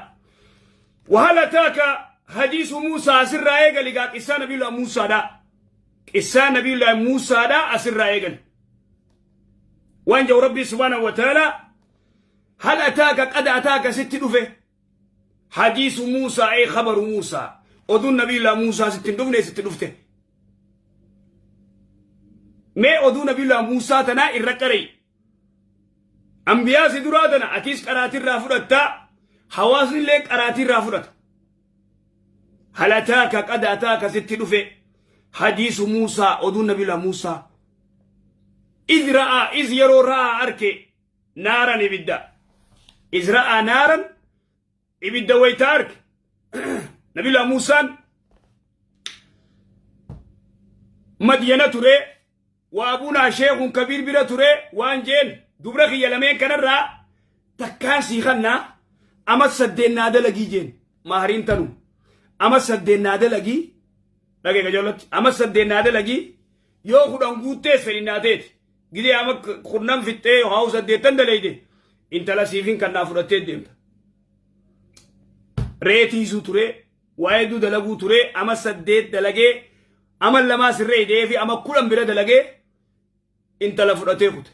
wahal ataaka hadiisu muusaa asirraa eegali gaa qissaa nabiyullah muusaadha qissaa nabiyullah muusaadha asirraa eegali waan jedhu rabbiin subhaanahu wa ta'ala hal ataaka qad ataaka sitti dhufe hadiisu muusaa ay khabaru muusaa oduun nabiyullah muusaa sitti hin dhufne sitti dhufte Mee oduu Nabiyullah Muusaa tanaa irra qara'i. Ambiyaa si duraa tana atiis qaraatirraa fudhattaa hawaasni illee qaraatirraa fudhata. Halataaka qad ataaka sitti dhufe hadiisu Muusaa oduu Nabiyullah Muusaa. Iz ra'aa iz yeroo ra'aa arke naaran ibidda. Iz ra'aa naaran ibidda wayta arke Nabiyullah Muusaan Madyana ture waa abuunaa sheekun kabiir bira ture waan jeen dubra kiyya lameen kanarraa takkaan sii kannaa ama saddeen naa dalagii jeen mahariin tanu ama saddeen naa dalagii dhagee qajeelatti ama saddeen naa dalagii yoo kudhan guuttee sadi naa teeti gidee ama kurnan fixxee haa saddeettan dalayde intala siifin kannaa fudhattee deemta. Reetiisuu ture, waa hedduu dalaguu ture, ama saddeet dalagee, ama lamaa sirree hidhee fi ama 10 bira dalagee intala fudhatee kute.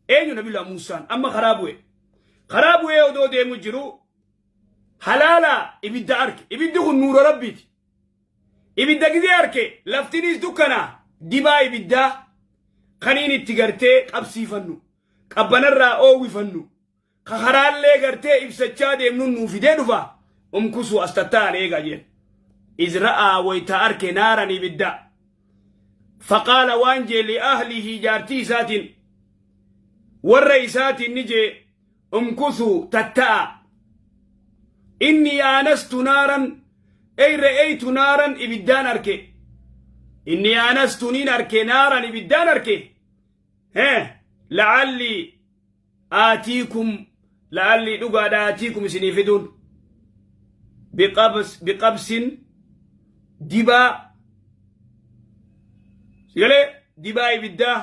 Eenyu Nabiyyullah Muusaan amma karaa bu'e. Karaa bu'ee odoo deemu jiru halaala ibidda arge. Ibiddi kun nuura Rabbiiti. Ibidda gizee arke laftinis dukkana dibaa ibiddaa kaniin itti gartee qabsiifannu qabbanarraa oowwifannu ka karaallee gartee ibsachaa deemnuun nuu fidee dhufa umkusuu as tatta'an eegaa jeen iz ra'aa wayta arke naaran ibidda faqaala waan jee li'ahlihi jaartii isaatiin Warra isaatiin ni jee, umkusuu tatta'a. Inni aanastu naaran, ey re'eytu naaran ibiddaan arke. Inni aanastu niin arke naaran ibiddaan arke. Hee la'alli aatiikum la'alli dhugaadha aatiikum isinii fiduun biqabsin dibaa sigalee dibaa ibiddaa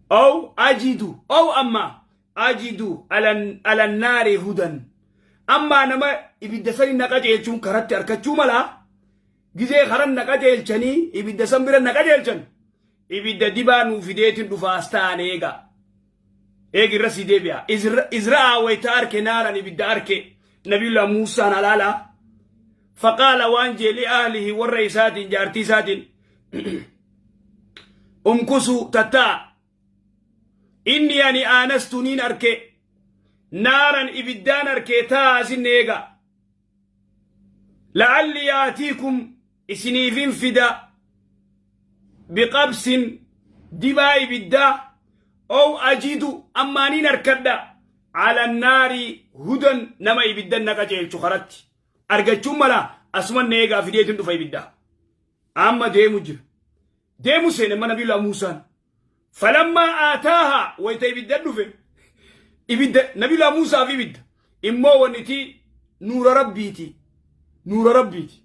aw ajidu aw amma ajidu alannaari hudan ammaa nama ibidda sani na qajeelchuun karatti arkachuu malaa gizee karan na qajeelchanii ibidda san bira na qajeelchan ibidda dibaa nuu fideetin dhufaas ta'an eega eegi irra sii deebi'a izra'aa wayta arke naaran ibidda arke nabiyullah muusaan alaalaa faqaala waan jee li ahlihi warra isaatiin jaartii isaatiin umkusuu tattaa inni ani aanastu niin arke naaran ibiddaan arke taa asin eega la'alli yaatiikum isiniifin fida biqabsin dibaa ibiddaa ow ajidu ammaaniin arkadha ala naari hudan nama ibiddan na qajeelchu karatti argachuun mala asuman na eegaa fideetin dhufa ibiddaa amma deemu jira deemu seene mana biyya Muusaan falammaa aataaha wayta ibidda dhufe ibidda nabiyullah Muusaa fi ibidda immoo wanniti nuura rabbiiti nuura rabbiiti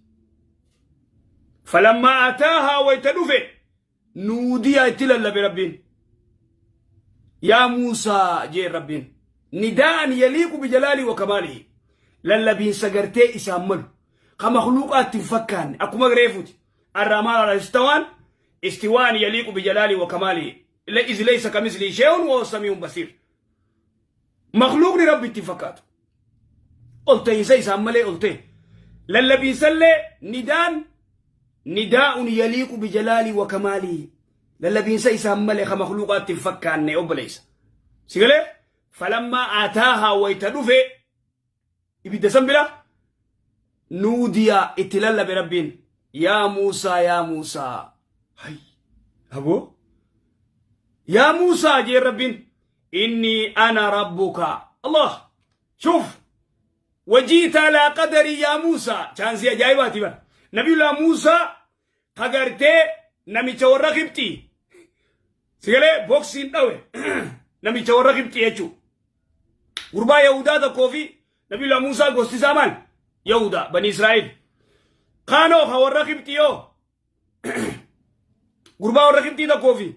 falammaa aataaha wayta dhufe nuudiya itti lallabe rabbiin yaa Muusaa jee rabbiin nidaa'an yaliiqu bijalaalii wa kamaalihi lallabiinsa gartee isaan malu ka makluuqaatti hin fakkaanne akkuma reefuuti arrahmaan ala istawaan istiwaan yaliiqu bijalaalii wa kamaalihi iz laysa kamislihi shay'un wa huwa samii'un basiir makluuqni rabbi itti hin fakkaatu ol ta'iinsa isaan malee ol ta'e lallabiinsallee nidaan nidaa'un yaliiqu bijalaalii wa kamaalii lallabiinsa isaan malee ka makluuqaatti hin fakkaanne obboleessa si galee falammaa ataahaa wayta dhufe ibidda san bira nuudiya itti lallabe rabbiin yaa muusaa yaa muusaa hay aboo yaa muusaa jeen rabbiin innii ana rabbuka allah shuf wajiita alaa qadarii yaa muusaa chaansii ajaa'ibaati bara nabiyullah muusaa ka gartee namicha warra kibxii sigalee boksiin dhawe namicha warra kibxii jechuu gurbaa yahudaa tokkoo fi nabiyullah muusaa gosti isaa maal yahudaa bani israa'el kaanoo ka warra kibxii yoo gurbaa warra kibxii tokkoo fi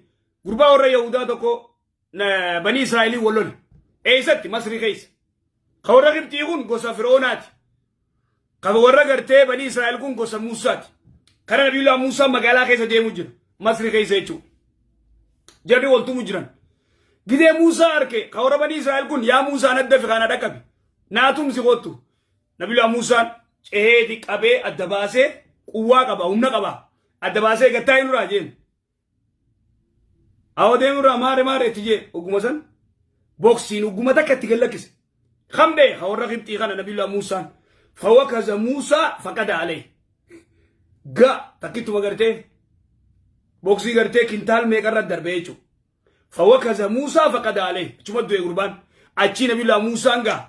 gurbaa warra yahudaa tokko bani israa'elii wal lole eessatti masrii keessa ka warra kibxii kun gosa fir'oonaati Ka warra gartee banii Israa'el kun gosa Muusaati. Kana Nabiyullah Muusaa magaalaa keessa deemu jira. Masri keessa jechuudha. Jarri waltumu jiran. Gidee Muusaa arke ka warra banii Israa'el kun yaa Muusaa nadda fi kana dhaqqabi. Naatumsi kottu. Nabiyullah Muusaan ceheeti qabee adda baasee quwwaa qaba humna qaba. Adda baasee gattaa hin duraa jeen. Awwa deemurraa maare maare itti jee ogguma san boksiin ogguma takka itti gad lakkise. Kam dhee ka warra Qibxii kana Nabiyullah Muusaan. Fawakaza Muusaa faqada alee. Ga takkittuma gartee boksii gartee kintaal meeqarra darbe jechuudha. Fawakaza Muusaa faqada alee. Achuma du'e gurbaan. Achii Nabiyullah Muusaan gaa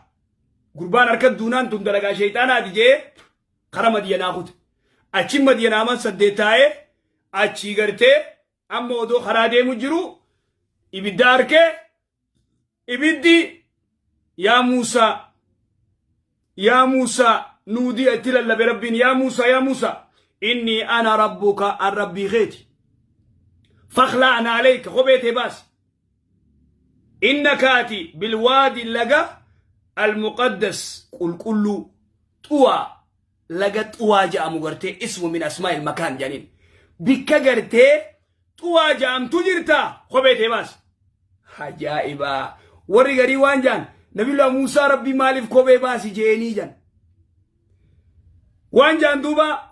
gurbaan harka duunaan tun dalagaa sheeyxaanaati jee kara Madiyanaa kute. Achi Madiyanaa man saddeet taa'ee achii gartee amma odoo karaa deemu jiru ibidda arkee ibiddi yaa Muusaa yaa Muusaa nuudii itti lallabe rabbiin yaa Muusaa yaa Muusaa inni ana rabbuka an rabbii keeti fakhla'na alayka kophee tee baasi innaka ati bilwaadi laga almuqaddas qulqulluu xuwaa laga xuwaa ja'amu gartee ismu min asmaa'il makaan jedhaniin bikka gartee xuwaa ja'amtu jirta kophee tee baasi. Ajaa'ibaa warri garii waan ja'an nabiyullah Muusaa rabbii maaliif kophee baasi je'eenii jan waan ja'an duuba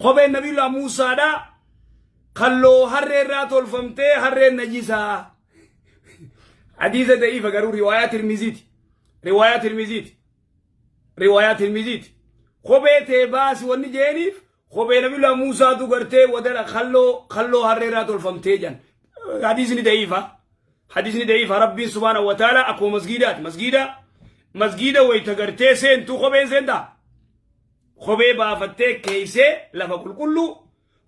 kopheen nabiyullah Muusaadha kalloo harree irraa tolfamtee harreen najisaa hadiisa da'iifa garuu riwaayaa tirmiziiti riwaayaa tirmiziiti riwaayaa tirmiziiti. Kophee tee baasi wanni jeeniif kophee nabiyullah Muusaatu gartee wadara kalloo kalloo harreerraa tolfamtee jan. Hadiisni da'iifa. Hadiisni da'iifa. Rabbiin subhaanahu wa ta'ala akkuma masgiidaati. Masgiida wayita gartee seentu kopheen seentaa. Kophee baafattee keeysee lafa qulqulluu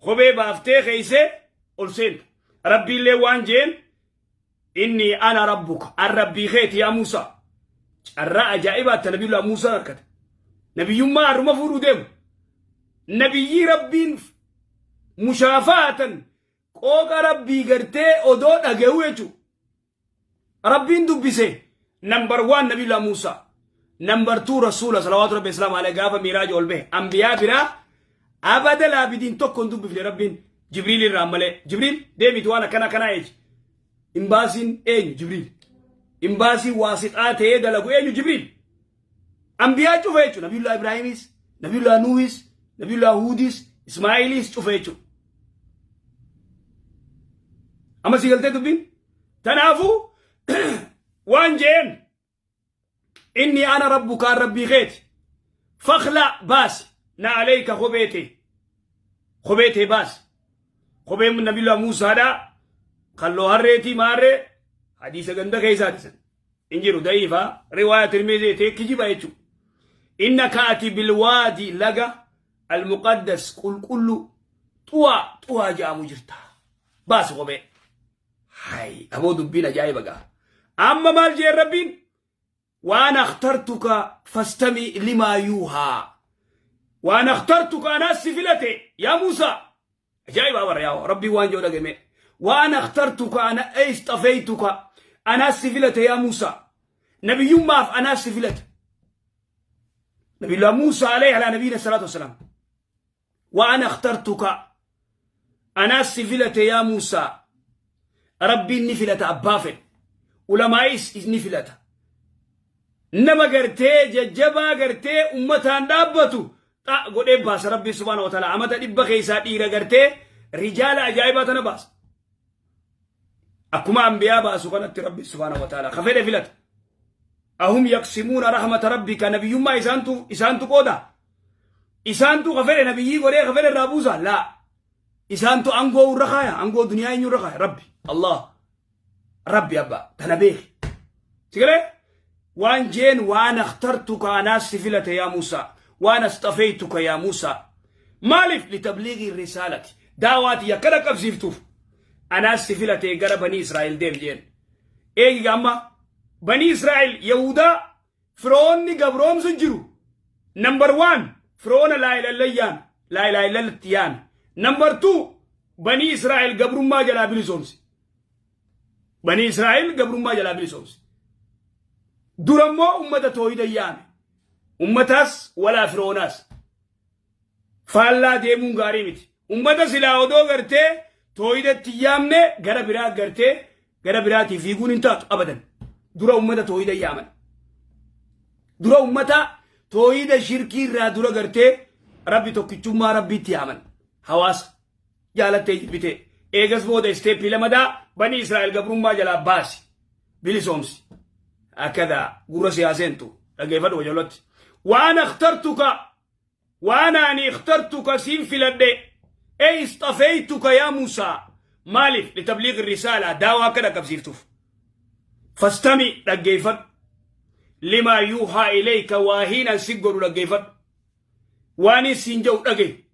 kophee baaftee keeysee ol seenta. Rabbiillee waan jeen inni ana rabbuka an rabbii keeti yaa Muusaa. Carraa ajaa'ibaatti nabiyullaa Muusaan harkate. Nabiyyummaa har'uma fuudhuu deemu. Nabiyyii Rabbiin mushaafaatan qooqa Rabbii gartee odoo dhaga'u jechuudha. Rabbiin dubbise number one nabiyullaa Muusaa. Number two rasuula salawaatu rabbi islaam alayhi gaafa miiraaja ol bahe. Ambiyaa biraa abada laabidiin tokko hin dubbifne Rabbiin Jibriil irraa malee. Jibriil deemiti waan akkana akkanaa eeji. Imbaasiin eenyu Jibriil. Imbaasiin waasixaa ta'ee dalagu eenyu Jibriil. Ambiyaa cufa jechuudha. Nabiyullaa Ibraahimis, Nabiyullaa Nuuhis, Nabiyullaa Huudis, Ismaa'iilis cufa jechuudha. Amma sii galtee dubbiin? Tanaafuu waan jeen inni ana rabbuka an rabbii keeti. Fakla baasi na aleyka kophee tee. Kophee tee baasi. Kopheen Nabiyullaa Muusaadhaa kalloo harreetii maarree hadiisa ganda keessaati san. Hin jiru da'iifa riwaaya Tirmizii ta'e kijiba jechuudha. Innaka ati bilwaadi laga almuqaddas qulqulluu xuwaa xuwaa jedhamu jirta. Baasi kophee. Hay aboo dubbiin ajaa'iba gaa. Amma maal jeen Rabbiin? Waan akhtartuka fastami limaa yuuhaa. Waan akhtartuka anaas si filate yaa Muusaa. Ajaa'iba bara yaa Rabbiin waan jedhu dhagame. Waan akhtartuka ana istafeeytuka anaas si filate yaa Muusaa. Nabiyyummaaf anaas si filate. Nabiyullah Muusaa alayhi ala nabiyina salaatu wassalaam. Waan akhtartuka anaas si filate yaa Muusaa. Rabbiin ni filata abbaa fedhe. Ulamaa'is ni filata. Nama gartee jajjabaa gartee ummataan dhaabbatu xa godhee baasa Rabbiin subhaanahu wa ta'ala amata 100 keessaa dhiira gartee rijaala ajaa'ibaa tana baasa. Akkuma ambiyaa baasu kanatti Rabbiin subhaanahu wa ta'ala ka fedhe filata. Ahum yaqsimuuna rahmata rabbika nabiyyummaa isaantu qooda. Isaantu ka fedhe nabiyyii godhee ka fedhe irraa buusa laa. Isaantu angoo irra kaaya angoo duniyaa eenyu irra kaaya Rabbi Allah. Rabbi abba tana beeki. Sigalee waan jeen waan akhtartuka anaas si filate yaa Muusaa waan asxafeeytuka yaa Muusaa maaliif litabliigii risaalati daawaati yakka dhaqqabsiiftuuf anaas si filate gara banii Israa'el deem jeen. Eegi amma banii Israa'el Yahudaa firoonni gabroomsu jiru. Number one firoona laa ilallayyaan laa ilaaha illallatti yaame. Number two banii Israa'el gabrummaa jalaa bilisoomse. Banii Israa'el gabrummaa jalaa bilisoomse. Dura immoo ummata toohida yaame. Ummataas walaa firoonaas. Faallaa deemuun gaarii miti. Ummata silaa odoo gartee toohidatti yaamne gara biraa gartee gara biraatii fiiguun hin taatu abadan. Dura ummata toohida yaaman. Dura ummata toohida shirkii irraa dura gartee Rabbi tokkichummaa Rabbiitti yaaman. Hawaasa. Jaalattee jibbitee. Eegas booda isteeppii lamadaa banii Israa'el gabrummaa jalaa baasi. Bilisoomsi. Akkadaa gurra siyaaseentu dhaggeeffadhu wajalotti. Waan akhtartuka waan ani ikhtartuka siin filadhe ey istafeeytuka yaa Muusaa maaliif litabliiqi risaalaa daawaa akka dhaqqabsiiftuuf. Fastami dhaggeeffadhu. Limaa yuuhaa ilayka waahiin an si godhu dhaggeeffadhu. Waan siin jedhu dhagahi.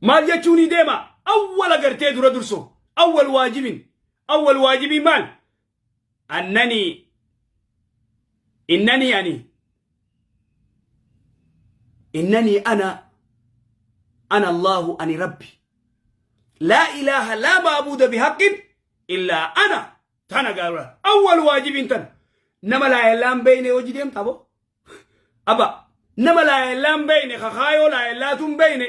Maal jechuun ni deema? Awwala gartee dura durso. Awwal waajibin. Awwal waajibii maal? Annanii innanii ani innanii ana Allahu ani Rabbi. Laa ilaaha laa maabuuda bihaqqin illaa ana. Tana gaara. Awwal waajibiin tana. Nama laa ilaaha beeyne hojii deemta aboo. Aba nama laa ilaaha beeyne kakaayoo laa ilaatu beeyne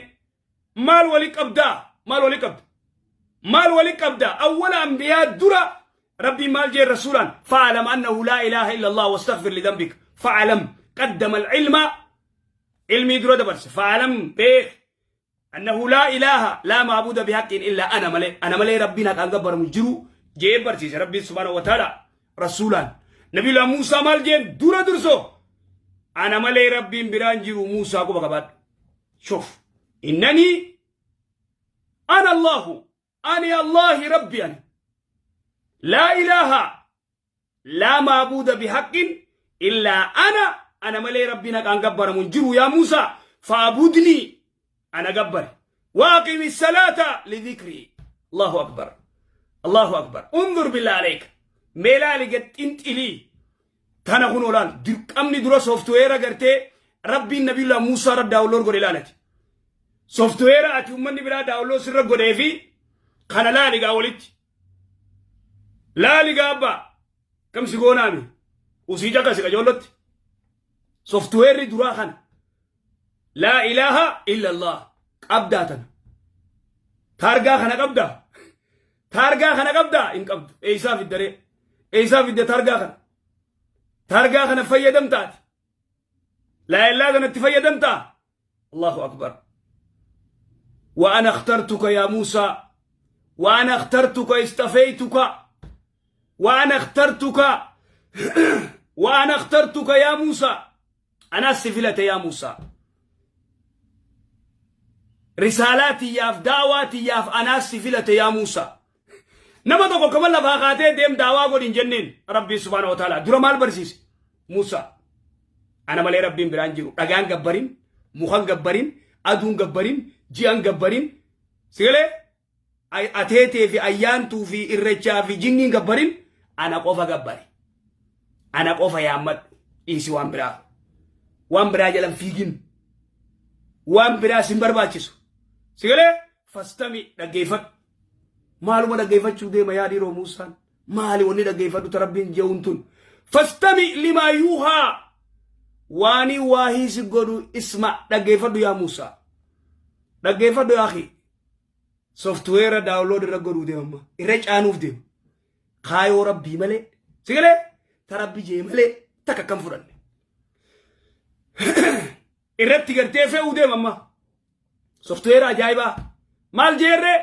maal wali qabdaa maal wali qabda maal wali qabda awwala anbiyaa dura rabbii maal jee rasuulaan fa'alam annahu laa ilaaha illa allah wastaghfir lidambik fa'alam qaddama alilma ilmii dura dabarse fa'alam beek annahu laa ilaaha laa maabuda bihaqqin illaa ana malee ana malee rabbiin haqaan gabbaramu jiru jee barsiise rabbiin subhaanahu wa ta'ala rasuulaan nabiyullah Muusaa maal jeen dura durso ana malee rabbiin biraan jiru Muusaa quba qabaadhu shuf innanii ana Allahu. Ani Allahi Rabbi ani. Laa ilaaha laa maabuuda bihaqqin illaa ana ana malee Rabbiin haqaan gabbaramu hin jiru yaa Muusaa faabudnii ana gabbari. Waaqimi salaata lidhikrii. Allahu akbar. Allahu akbar. Unzur billah alayka. Mee laali gad xinxilii. Tana kun olaal dirqamni dura sooftuweera gartee Rabbiin Nabiyullah Muusaa irra daawunlood godhe ilaalati. Sooftuweera ati uummanni biraa daawunlood sirra godhee fi kana laali gaa walitti. Laali gaa abbaa kam si goonaami usii caqasi qajoollotti. Sooftuweerri duraa kana. Laa ilaaha illallah qabdaa tana. Taargaa kana qabdaa. Taargaa kana qabdaa hin qabdu. Eeysaa fiddaree. Eeysaa fidde taargaa kana. Taargaa kana fayyadamtaati. Laa ilaaha kanatti fayyadamtaa. Allahu akbar. وأنا اخترتك يا موسى وأنا اخترتك اصطفيتك وأنا اخترتك وأنا اخترتك يا موسى أنا si filate yaa Muusaa. Risaalaa tiyyaaf daawaa tiyyaaf anaa si filate yaa Muusaa. Nama tokko kama lafaa kaatee deem daawaa godhi hin jenneen Rabbiin subhaana wa ta'ala dura maal barsiise? Muusaa. Ana malee Rabbiin biraan jiru. Dhagaan gabbarin, mukan gabbarin, aduun gabbarin, ji'an gabbarin. Sigalee ateetee fi ayyaantuu fi irrechaa fi jinniin gabbarin ana qofa gabbari. Ana qofa yaammadhu. Dhiisi waan biraa. Waan biraa jalan fiigin. Waan biraa sin barbaachisu. Sigalee fastami dhaggeeffadhu. Maaluma dhaggeeffachuu deema yaa dhiiroo Muusaan? Maali wanni dhaggeeffadhu ta Rabbiin je'uun tun? Fastami limaa yuuhaa. Waanii waahii si godhu isma dhaggeeffadhu yaa Muusaa. Dhaggeeffadhu yaa akhi. Softweera download irra godhuu deema amma. Irra caanuuf deema. Kaayoo Rabbii malee. Sigalee ta Rabbi jee malee takka akkam fudhanne. Irratti gartee fe'uu deema amma. Softweera ajaa'ibaa. Maal jeerree?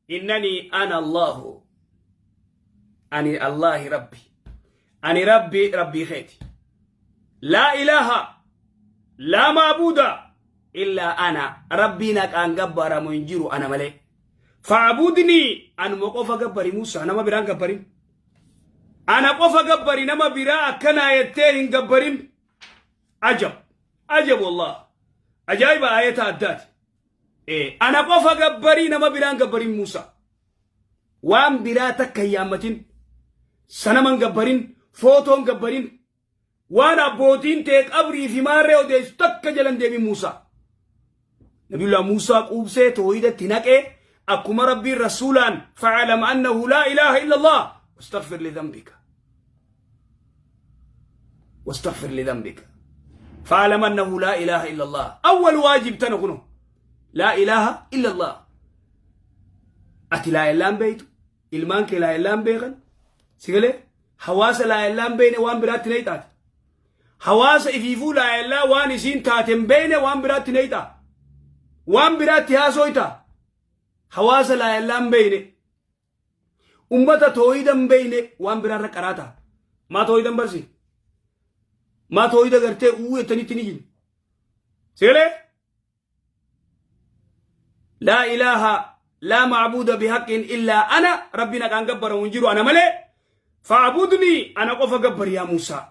Innanii ana Allahu. Ani Allahi Rabbi. Ani Rabbi Rabbii keeti. Laa ilaaha laa maabuuda illaa ana Rabbiin haqaan gabbaramu hin jiru ana malee. Faabudnii anuma qofa gabbari Muusaa nama biraan gabbarin. Ana qofa gabbari nama biraa akkanaa jettee hin gabbarin. Ajab ajab wallah ajaa'iba aayata addaati. Ana qofa gabbarii nama biraan gabbarin Muusaa. Waan biraa takka hin yaammatin. Sanaman gabbarin, footoon gabbarin, waan abbootiin tee qabrii fi maarree odeessu takka jalan deemin Muusaa. Nabiyullah Muusaa quubsee toohidatti naqee akkuma Rabbiin rasuulaan fa'alam annahu laa ilaaha illallah wastaghfir li dhanbika. Wastaghfir li dhanbika. Fa'alam annahu laa ilaaha illallah. Awwal waajib tana kuno. Laa ilaaha illallah. Ati laa ilaahan beeytu. Ilmaan kee laa ilaahan beekan. Sigalee hawaasa laa ilaahan beeyne waan biraatti neeyxaati. Hawaasa ifiifuu laa ilaaha waan isiin taate hin beeyne waan biraatti neeyxaa. Waan biraatti haasooyta. Hawaasa laa ilaahan beeyne. Ummata toohida hin beeyne waan biraarra qaraata. Maa toohida hin barsi? Maa toohida gartee uu jettanitti ni jiru. Sigalee laa ilaaha laa macbuuda bihaqqin illaa ana rabbiin haqaan gabbaramu hin jiru ana malee faabudnii ana qofa gabbari yaa Muusaa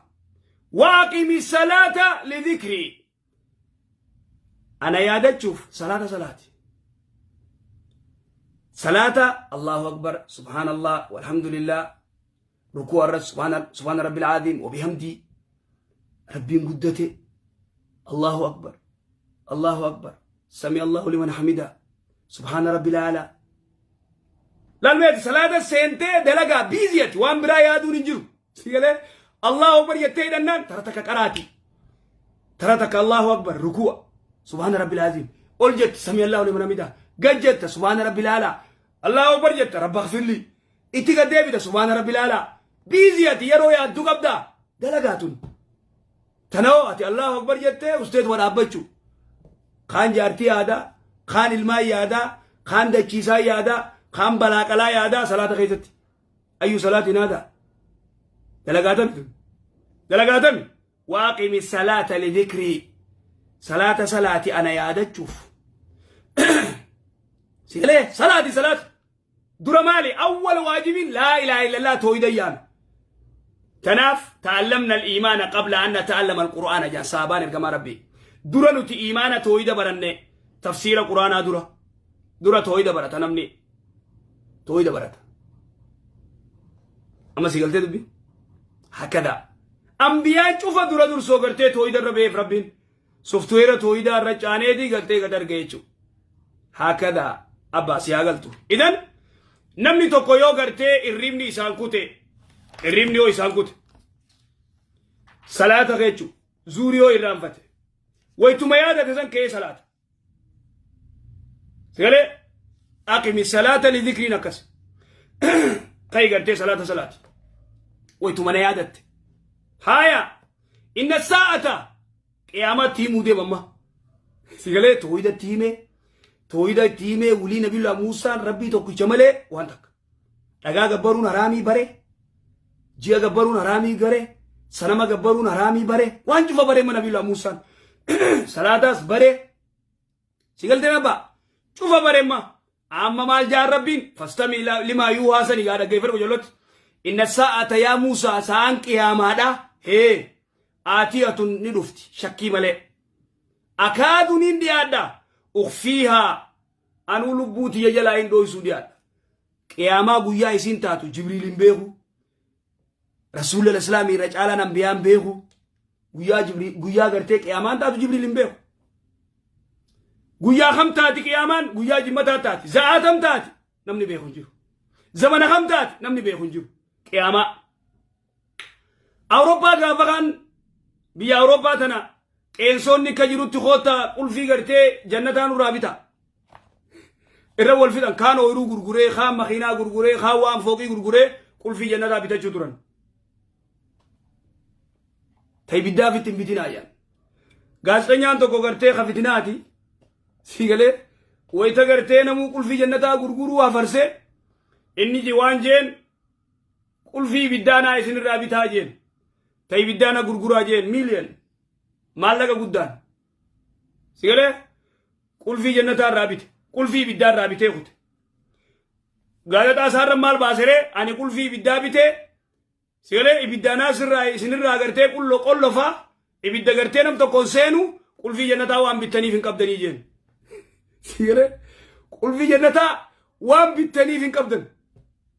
waaqimi salaata lidhikrii ana yaadachuuf salaata salaati salaata Allahu akbar subhaanallah walhamdulillah rukuu irra subhaana rabbil aziim wabihamdii rabbiin guddate Allahu akbar Allahu akbar sami Allahu liman hamida subhaana rabbil aalaa lalmeeti salaata seentee dalagaa biiziyati waan biraa yaaduun hin jiru sigalee Allahu akbar jettee hidhannaan tara takka qaraati tara takka Allahu akbar ruku'a subhaana rabbil aziim ol jette sami Allahu liman hamida gad jette subhaana rabbil aalaa Allahu akbar jette rabba gfirli itti gad deebita subhaana rabbil aalaa biizii ati yeroo yaaddu qabda dalagaa tun tanoo ati Allahu akbar jettee usteetuma dhaabbachuu kaan jaartii yaadaa kaan ilmaan yaadaa kaan dachiisaa yaadaa kaan balaaqalaa yaadaa salaata keessatti ayyu salaatiin aadaa dalagaatami tun dalagaatami waaqimi salaata lidhikrii salaata salaati ana yaadachuuf sigalee salaati salaata. Dura maali? Awwal waajibiin laa ilaaha illallah tooyida yaame. Tanaaf ta'allamna al-iimaana qabla an nata'allama al-Qur'aana jaan sahabaan ergamaa Rabbii. Dura nuti iimaana tooyida baranne tafsiira Qur'aanaa dura. Dura tooyida barata namni. Tooyida barata. Amma si galtee dubbi? Hakkadaa. Ambiyaan cufa dura dursoo gartee tooyida irra beef Rabbiin. Softweera tooyidaa irra caaneetii galtee gad arga jechuudha. Hakkadaa abbaa si haa galtu. Idan namni tokko yoo gartee irriibni isaan kute irriibni yoo isaan kute salaata jechuudha. Zuurii yoo irraanfate waytuma yaadate san ka'ee salaata. Sagalee aqimi salaata li dhikriin akkas. Ka'i gartee salaata salaati. Waytuma na yaadatte. Haaya inna saa'ata qiyaamaatti himuu deema amma. Sagalee tooyidatti himee tooyida itti himee wulii nabiyullah Muusaan rabbii tokkicha malee waan takka. Dhagaa gabbaruun haraamii bare ji'a gabbaruun haraamii gare sanama gabbaruun haraamii bare waan cufa bare mana nabiyullah Muusaan. Salaataas bare si galtee abbaa cufa bare ma amma maal jaan rabbiin fastami limaa yuuhaa sani gaa dhaggeeffadhu ijoolloti inna sa'ata yaa Muusaa sa'aan qiyaamaadha hee aatiyatun ni dhufti shakkii malee akaadu niin dhiyaadha ukfiihaa anuu lubbuu tiyya jalaa hin dhooysuu dhiyaadha qiyaamaa guyyaa isiin taatu jibriil hin beeku rasuulli islaamii irra caalaan ambiyaan beeku guyyaa jibriil guyyaa gartee qiyaamaan taatu jibriil hin beeku guyyaa kam taati qiyaamaan guyyaa jimmataa taati za'aa tam taati namni beeku hin jiru zamana kam taati namni beeku hin jiru qiyaamaa Awurooppaa gaafa kaan biyya Awurooppaa tana qeensoonni akka jirutti koottaa qulfii gartee jannataa nurraa bita. Irra wal fixan kaan ooyiruu gurguree kaan makiinaa gurguree kaan waan fooqii gurguree qulfii jannataa bitachuu turan. Ta ibiddaaf itti hin bitinaa jedhan. Gaazexenyaan tokko gartee ka fitinaati. Sii galee wayita gartee namuu qulfii jannataa gurguruu hafarsee inni waan jeen qulfii ibiddaa naa isin irraa bitaa jeen ta ibiddaa na gurguraa jeen miiliyan maallaqa guddaan si galee qulfii jannataa irraa bite qulfii ibiddaa irraa bitee kute gaazexaa isaarra maal baaseree ani qulfii ibiddaa bitee si galee ibiddaa naa sirraa isinirraa gartee qullo qollofaa ibidda gartee nam tokkoon seenu qulfii jannataa waan bittaniif hin qabdanii jeen si galee qulfii jannataa waan bittaniif hin qabdan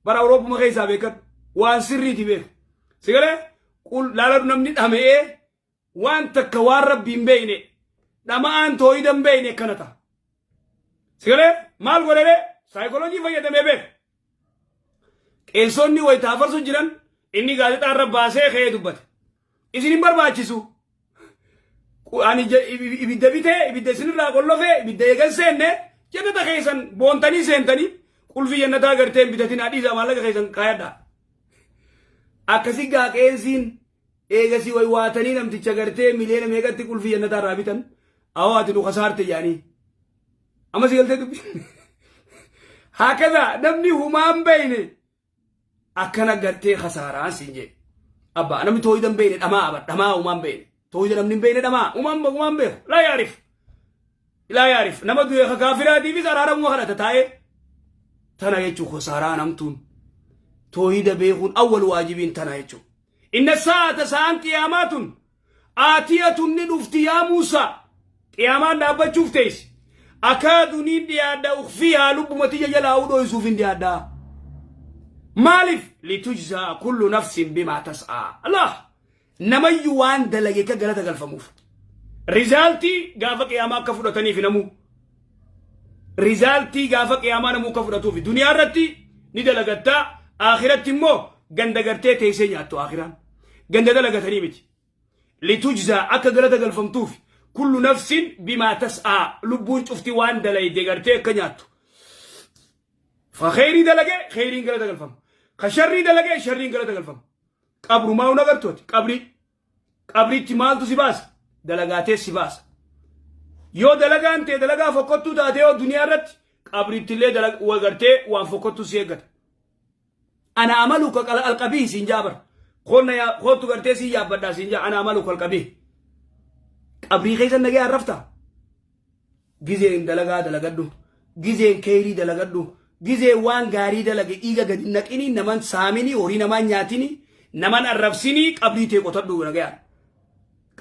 bara Awurooppuma keessaa beekan waan sirriiti beeku. Si galee laaladhu namni dhama'ee waan takka waan rabbi hin beekne dhama'aan tooyida hin beekne akkana ta'a. Si galee maal godhee saayikooloojii fayyadamee beeka. Qeensonni wayita afarsu jiran inni gaazexaa irra baasee ka'ee dubbate. Isin hin barbaachisu. Ani ibidda bitee ibidda isinirraa qollofee ibidda eegan seenne jannata keessan boontanii seentanii qulfii jannataa gartee hin bitatinaa dhiisaa maallaqa keessan kaayadhaa. Akkasi gaa qeensiin eegasii way waatanii namticha gartee miliyoona meeqatti qulfii jannataa irraa bitan awoo ati nu kasaarte jedhanii. Amma si galtee dubbi. Hakaza namni humaan beeyne akkana gartee kasaaraan siin jee. Abbaa namni tooyida hin beeyne dhamaa aba dhamaa humaan beeyne. Tooyida namni hin beeyne dhamaa humaan humaan beeku. Laa yaarif. Laa yaarif nama du'e ka kaafiraatiifis araaramuma kadhata taa'ee. Tana jechuun kasaaraa namtuun. Tooyida beekuun awwal waajibiin tana jechuun. Inna sa'ata sa'aan qiyaamaa tun aatiyatun ni dhufti yaa Muusaa qiyaamaan dhaabbachuuf teessi akaadu niin dhiyaadha ukfiihaa lubbuma tiyya jalaa udhoysuuf hin dhiyaadha maaliif litujzaa kullu nafsin bimaa tas'aa Allah namayyu waan dalage akka galata galfamuuf rizaaltii gaafa qiyaamaa akka fudhataniif namuu rizaaltii gaafa qiyaamaa namuu akka fudhatuuf duniyaa irratti ni dalagattaa akhiratti immoo ganda gartee teessee nyaattu akhiraan ganda dalagatanii miti litujzaa akka galata galfamtuuf kullu nafsin bimaa tas'aa lubbuun cufti waan dalayde gartee akka nyaattu fa kheyrii dalage kheyriin galata galfama ka sharrii dalage sharriin galata galfama qabrumaa hun agartu ati qabrii qabriitti maaltu si baasa dalagaatee si baasa yoo dalagaan tee dalagaa fokkottuu taate yoo duniyaa irratti qabriitti illee gartee waan fokkottuu si eeggata ana amaluka alqabii siin jaa bar konna yaa kootu gartee siin yaabbadhaa siin jaa ana amaluka alqabii qabrii keessa nagee arrafta gizeen dalagaa dalagadhu gizeen keeyrii dalagadhu Gizee waan gaarii dalage dhiiga gadi hin naqini, naman saamini, horii namaa hin nyaatini, naman arrabsini, qabrii tee qotadhu nagayaan.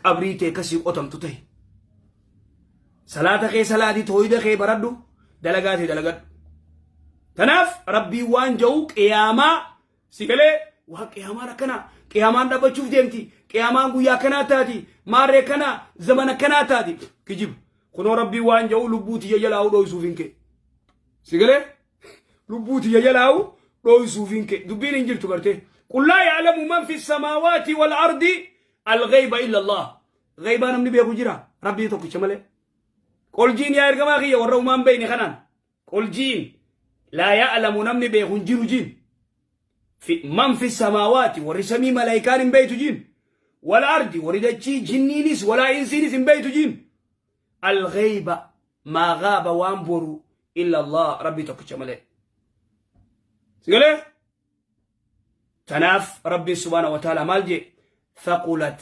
Qabrii tee kasii qotamtu tahi. Salaata kee salaati, tooyida kee baradhu, dalagaa tee dalagadhu. Tanaaf Rabbiin waan ja'u qiyaamaa si galee waan qiyaamaan akkana, qiyaamaan dhaabbachuuf deemti, qiyaamaan guyyaa akkanaa taati, maarree kana zaman akkanaa taati. Kijiba. Kunoo Rabbiin waan ja'u lubbuu tiyya jalaa dhoysuuf hin ka'e. Si galee lubbuu tiyya jalaa dhoysuuf hin ka'e. Dubbiin hin jirtu gartee. Qul laa ya'lamu man fi samaawaati wal ardi al-ghayba illa Allah. Ghaybaa namni beeku jira Rabbii tokkicha malee. Qoljiin yaa ergamaa kiyya warra umaan beeyne kanaan. Qoljiin laa ya'lamu namni beeku hin jiru jiin. Man fi samaawaati warri samii malaayikaan hin beeytu jiin. Wal ardi warri dachii jinniinis walaa insiinis hin beeytu jiin. Al-ghayba maa ghaaba waan boru illa Allah Rabbii tokkicha malee. Sigalee? Tanaaf Rabbiin subhaanahu wa ta'ala maal jee? Thaqulat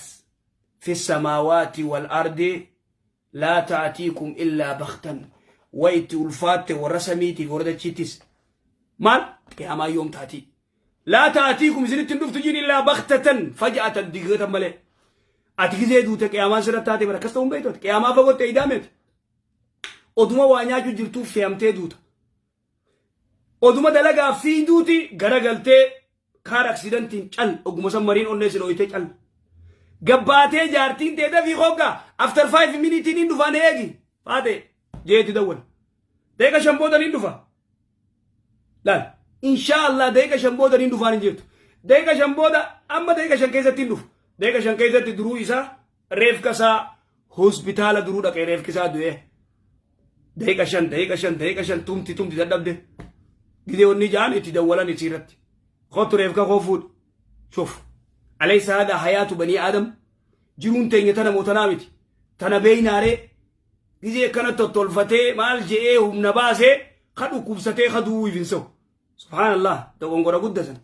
fi samaawaati wal ardi laa ta'atiikum illaa bakhtan. Wa itti ulfaatte warra samiitiif warra dachiittis. Maal? Qiyaamaa yoom taatii? Laa ta'atiikum isinitti hin dhuftu jiin illaa bakhtatan faja'atan digatan malee. Ati gizee duute qiyaamaan sirra taate bara akkas ta'uun beektu ati. Qiyaamaa fagootti eeydaa meeti. Oduma waa nyaachuu jirtuuf fe'amtee duuta. Oduma dalagaa fiiduuti garagaltee kaar aksidantiin cal oguma san mariin onnee si dhooytee cal. Gabbaatee jaartiin tee dafii hoggaa after 5 minutes niin dhufaan eegi faate jeeti dawwal. Daqiiqa 5 booda niin dhufa. Laal inshaa Allah daqiiqa 5 booda niin dhufaan hin jirtu. Daqiiqa 5 booda amma daqiiqa 5 keessatti hin dhufu. Daqiiqa 5 keessatti duruu isaa reefka isaa hospitaala duruu dhaqee reefki isaa du'ee. Daqiiqa 5, daqiiqa 5, daqiiqa 5 tumti tumti dadhabde. Gizee wanni ja'an itti dawwalan isii irratti. Kottu reefka koo fuudhi. Shuf. Alaysa hada hayaatu banii Aadam. Jiruun teenya tana moo tanaa miti. Tana beeynaaree. Gizee akkana tottolfatee maal je'ee humna baasee ka dhukkubsatee ka du'uu hin sa'u. Subhaanallah dogongora gudda san.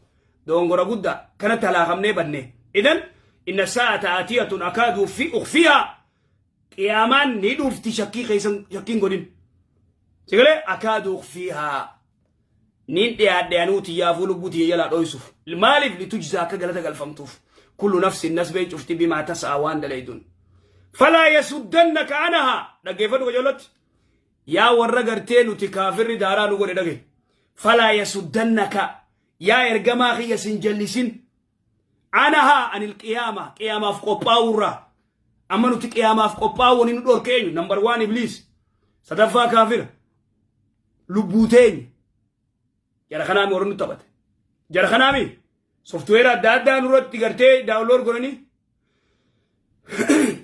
Dogongora guddaa kanatti halaakamnee banne. Idan inna sa'ata aatiyatun akaadu fi ukhfiha. Qiyaamaan ni dhufti shakkii keessan shakkiin godhin. Sigalee akaadu ukhfiha. Niin dhiyaadhe anuu tiyyaafuu lubbuu tiyya jalaa dhoysuuf. Maaliif litujzaa akka galata galfamtuuf. Kullu nafsin nasbeen cufti bimaa tasa'a waan dalaydun. Falaa yasuddannaka anaha. Dhaggeeffadhu qajeellotti. Yaa warra gartee nuti kaafirri daaraa nu godhe dhagaye. Falaa yasuddannaka. Yaa ergamaa kiyya sin jallisin. Anahaa anil qiyaama qiyaamaaf qophaa'uurraa. Amma nuti qiyaamaaf qophaa'uu wani nu dhorke eenyu? Number one ibliis. Sadaffaa kaafira. Lubbuu teenya. Jara kanaami warra nu taphate. Jara kanaami software adda addaa nurratti gartee download godhanii.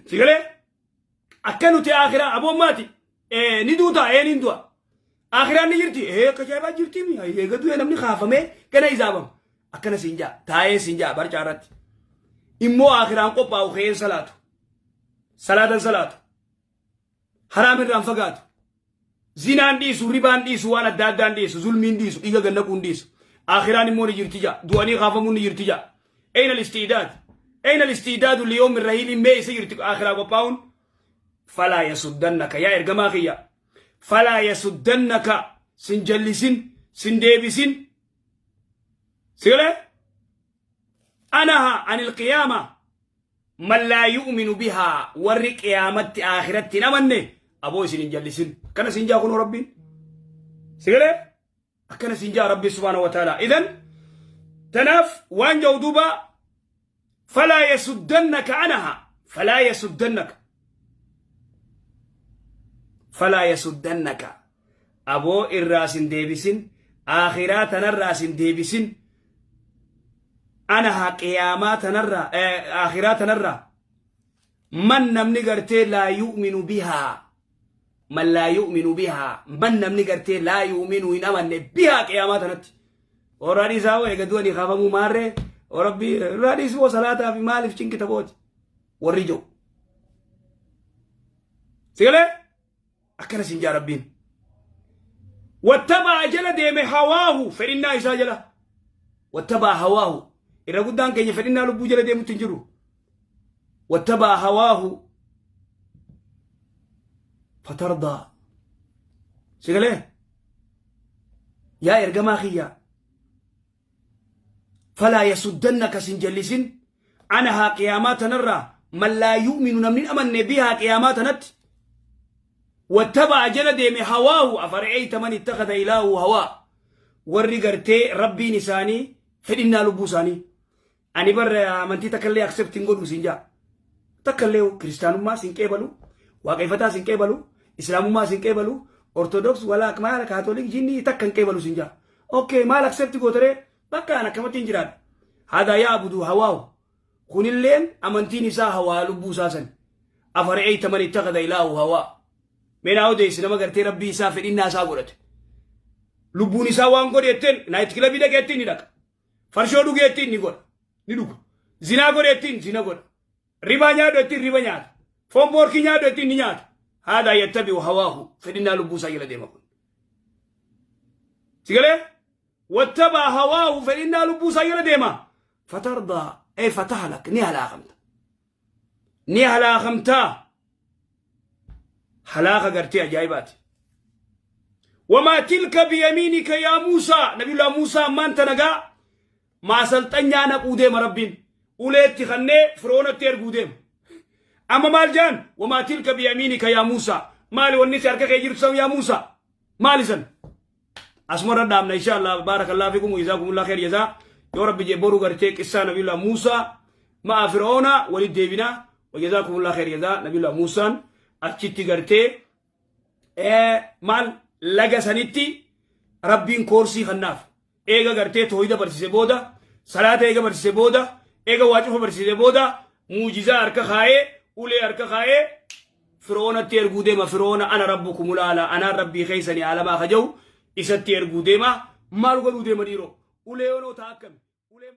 Sigalee akka nuti akhiraa aboommaati ni duuta ee ni du'a. Akhiraan ni jirti ee akka ajaa'ibaa jirti eega du'e namni kaafamee gana isaabama. Akkana siin jaa taa'ee siin jaa barcaa irratti. Immoo akhiraan qophaa'u ka'een salaatu. Salaatan salaatu. Haraam irraan fagaatu. Zinaan dhiisu, ribaan dhiisu, waan adda addaan dhiisu, zulmiin dhiisu, dhiiga gannaquun dhiisu. Akhiraan immoo ni jirti jaa. Du'anii kaafamuun ni jirti jaa. Ayna al-istiidaad? Ayna al-istiidaadu liyawmi rahiili mee isa jirti akhiraa qophaa'uun? Falaa yasuddannaka yaa ergamaa kiyya. Falaa yasuddannaka sin jallisin, sin deebisin. Sigalee? Anaha anil qiyaama man laa yu'minu bihaa warri qiyaamatti akhiratti hin amanne aboo isin hin jallisin. Akkana sin jaa kunoo Rabbiin. Sigalee? Akkana sin jaa Rabbi subhaanahu wa ta'ala. Idan tanaaf waan jau duuba falaa yasuddannaka anaha falaa yasuddannaka falaa yasuddannaka aboo irraa sin deebisin akhiraa tanarraa sin deebisin anaha qiyaamaa tanarraa akhiraa tanarraa man namni gartee laa yu'minu bihaa man laa yu'minu bihaa man namni gartee laa yu'minu hin amanne bihaa qiyaamaa tanatti warra dhiisaa hoo eega du'anii kaafamuu maarree rabbi irraa dhiisuu salaataa fi maaliif cinqita booti warri jiru sigalee akkana sin jaa Rabbiin wattabaa jala deeme hawaahu fedhinnaa isaa jala wattabaa hawaahu irra guddaan keenya fedhinnaa lubbuu jala deemutti hin jiru wattabaa hawaahu fatardaa sigalee. Yaa ergamaa kiyya, falaa yasuddannaka, sin jallisin, anhaa, qiyaamaa tanarraa, man laa yu'minu, namni hin amanne, bihaa, qiyaamaa tanatti, wattaba'a, jala deeme, hawaahu. Afara'ayta man ittakhadha ilaahu hawaa. Warri gartee rabbiin isaanii fedhinnaa lubbuu isaanii. Ani barra amantii takka illee accept hin godhu siin jaa. Takka illee kiristaanummaa sin qeebalu, waaqeffataa sin qeebalu, islaamummaa sin qeebalu, ortodoks walaa maala kaatolik jinni takka hin qeebalu siin jaa. Okay, maal accept gootaree? Bakka an akkamatti hin jiraadha. Hadaa ya'budu hawaahu. Kunilleen amantiin isaa hawaa lubbuu isaa san. Afara'ayta man ittakhadha ilaahu hawaa. Mee naa odeessi, nama gartee rabbii isaa fedhinnaa isaa godhate. Lubbuun isaa waan godhe jetteen night club dhaqeettiin ni dhaqa. Farshoo dhugeettiin ni godha. Ni dhuga. Zinaa godheettiin zina godha. Ribaa nyaadhu jettiin riba nyaata. Foon boorkii nyaadhu jettiin ni nyaata. Haadaa yattabi'u hawaahu, fedhinnaa lubbuu isaa jala deema kun. Sigalee? Wattabaa hawaahu, fedhinnaa lubbuu isaa jala deema. Fatardaa ee fatahlak, ni halaakamta. Ni halaakamtaa. Halaaka gartee ajaa'ibaati. Wamaa tilka biyamiinika yaa Muusaa. Nabiyullah Muusaa ammaan tana gaa maasalxanyaa naquu deema rabbiin. Uleetti kannee firoonatti erguu deema. Amma maal jaan? Wamaa tilka biyamiinika yaa Muusaa. Maali wanni si harka kee jirtu san yaa Muusaa? Maali san? Asuma irra dhaabna insha Allah. Baarakallahu fikum, jazaakumullah khair jazaa. Yoo rabbi jee boru gartee qissaa Nabiyullah Muusaa ma'a Fir'oona walitti deebina. Wa jazaakumullah khair jazaa. Nabiyullah Muusaan achitti gartee maal laga sanitti rabbiin koorsii kannaaf eega gartee tooyida barsiise booda, salaata eega barsiise booda, eega waa cufa barsiise booda, muujizaa harka kaayee, ulee harka kaayee Fir'oonatti erguu deema. Fir'oona ana rabbukumul a'laa, anaan rabbii keessanii aalamaa ka jedhu isatti erguu deema. Maal godhuu deema dhiiroo? Ulee yoonoo ta'a akkami ulee.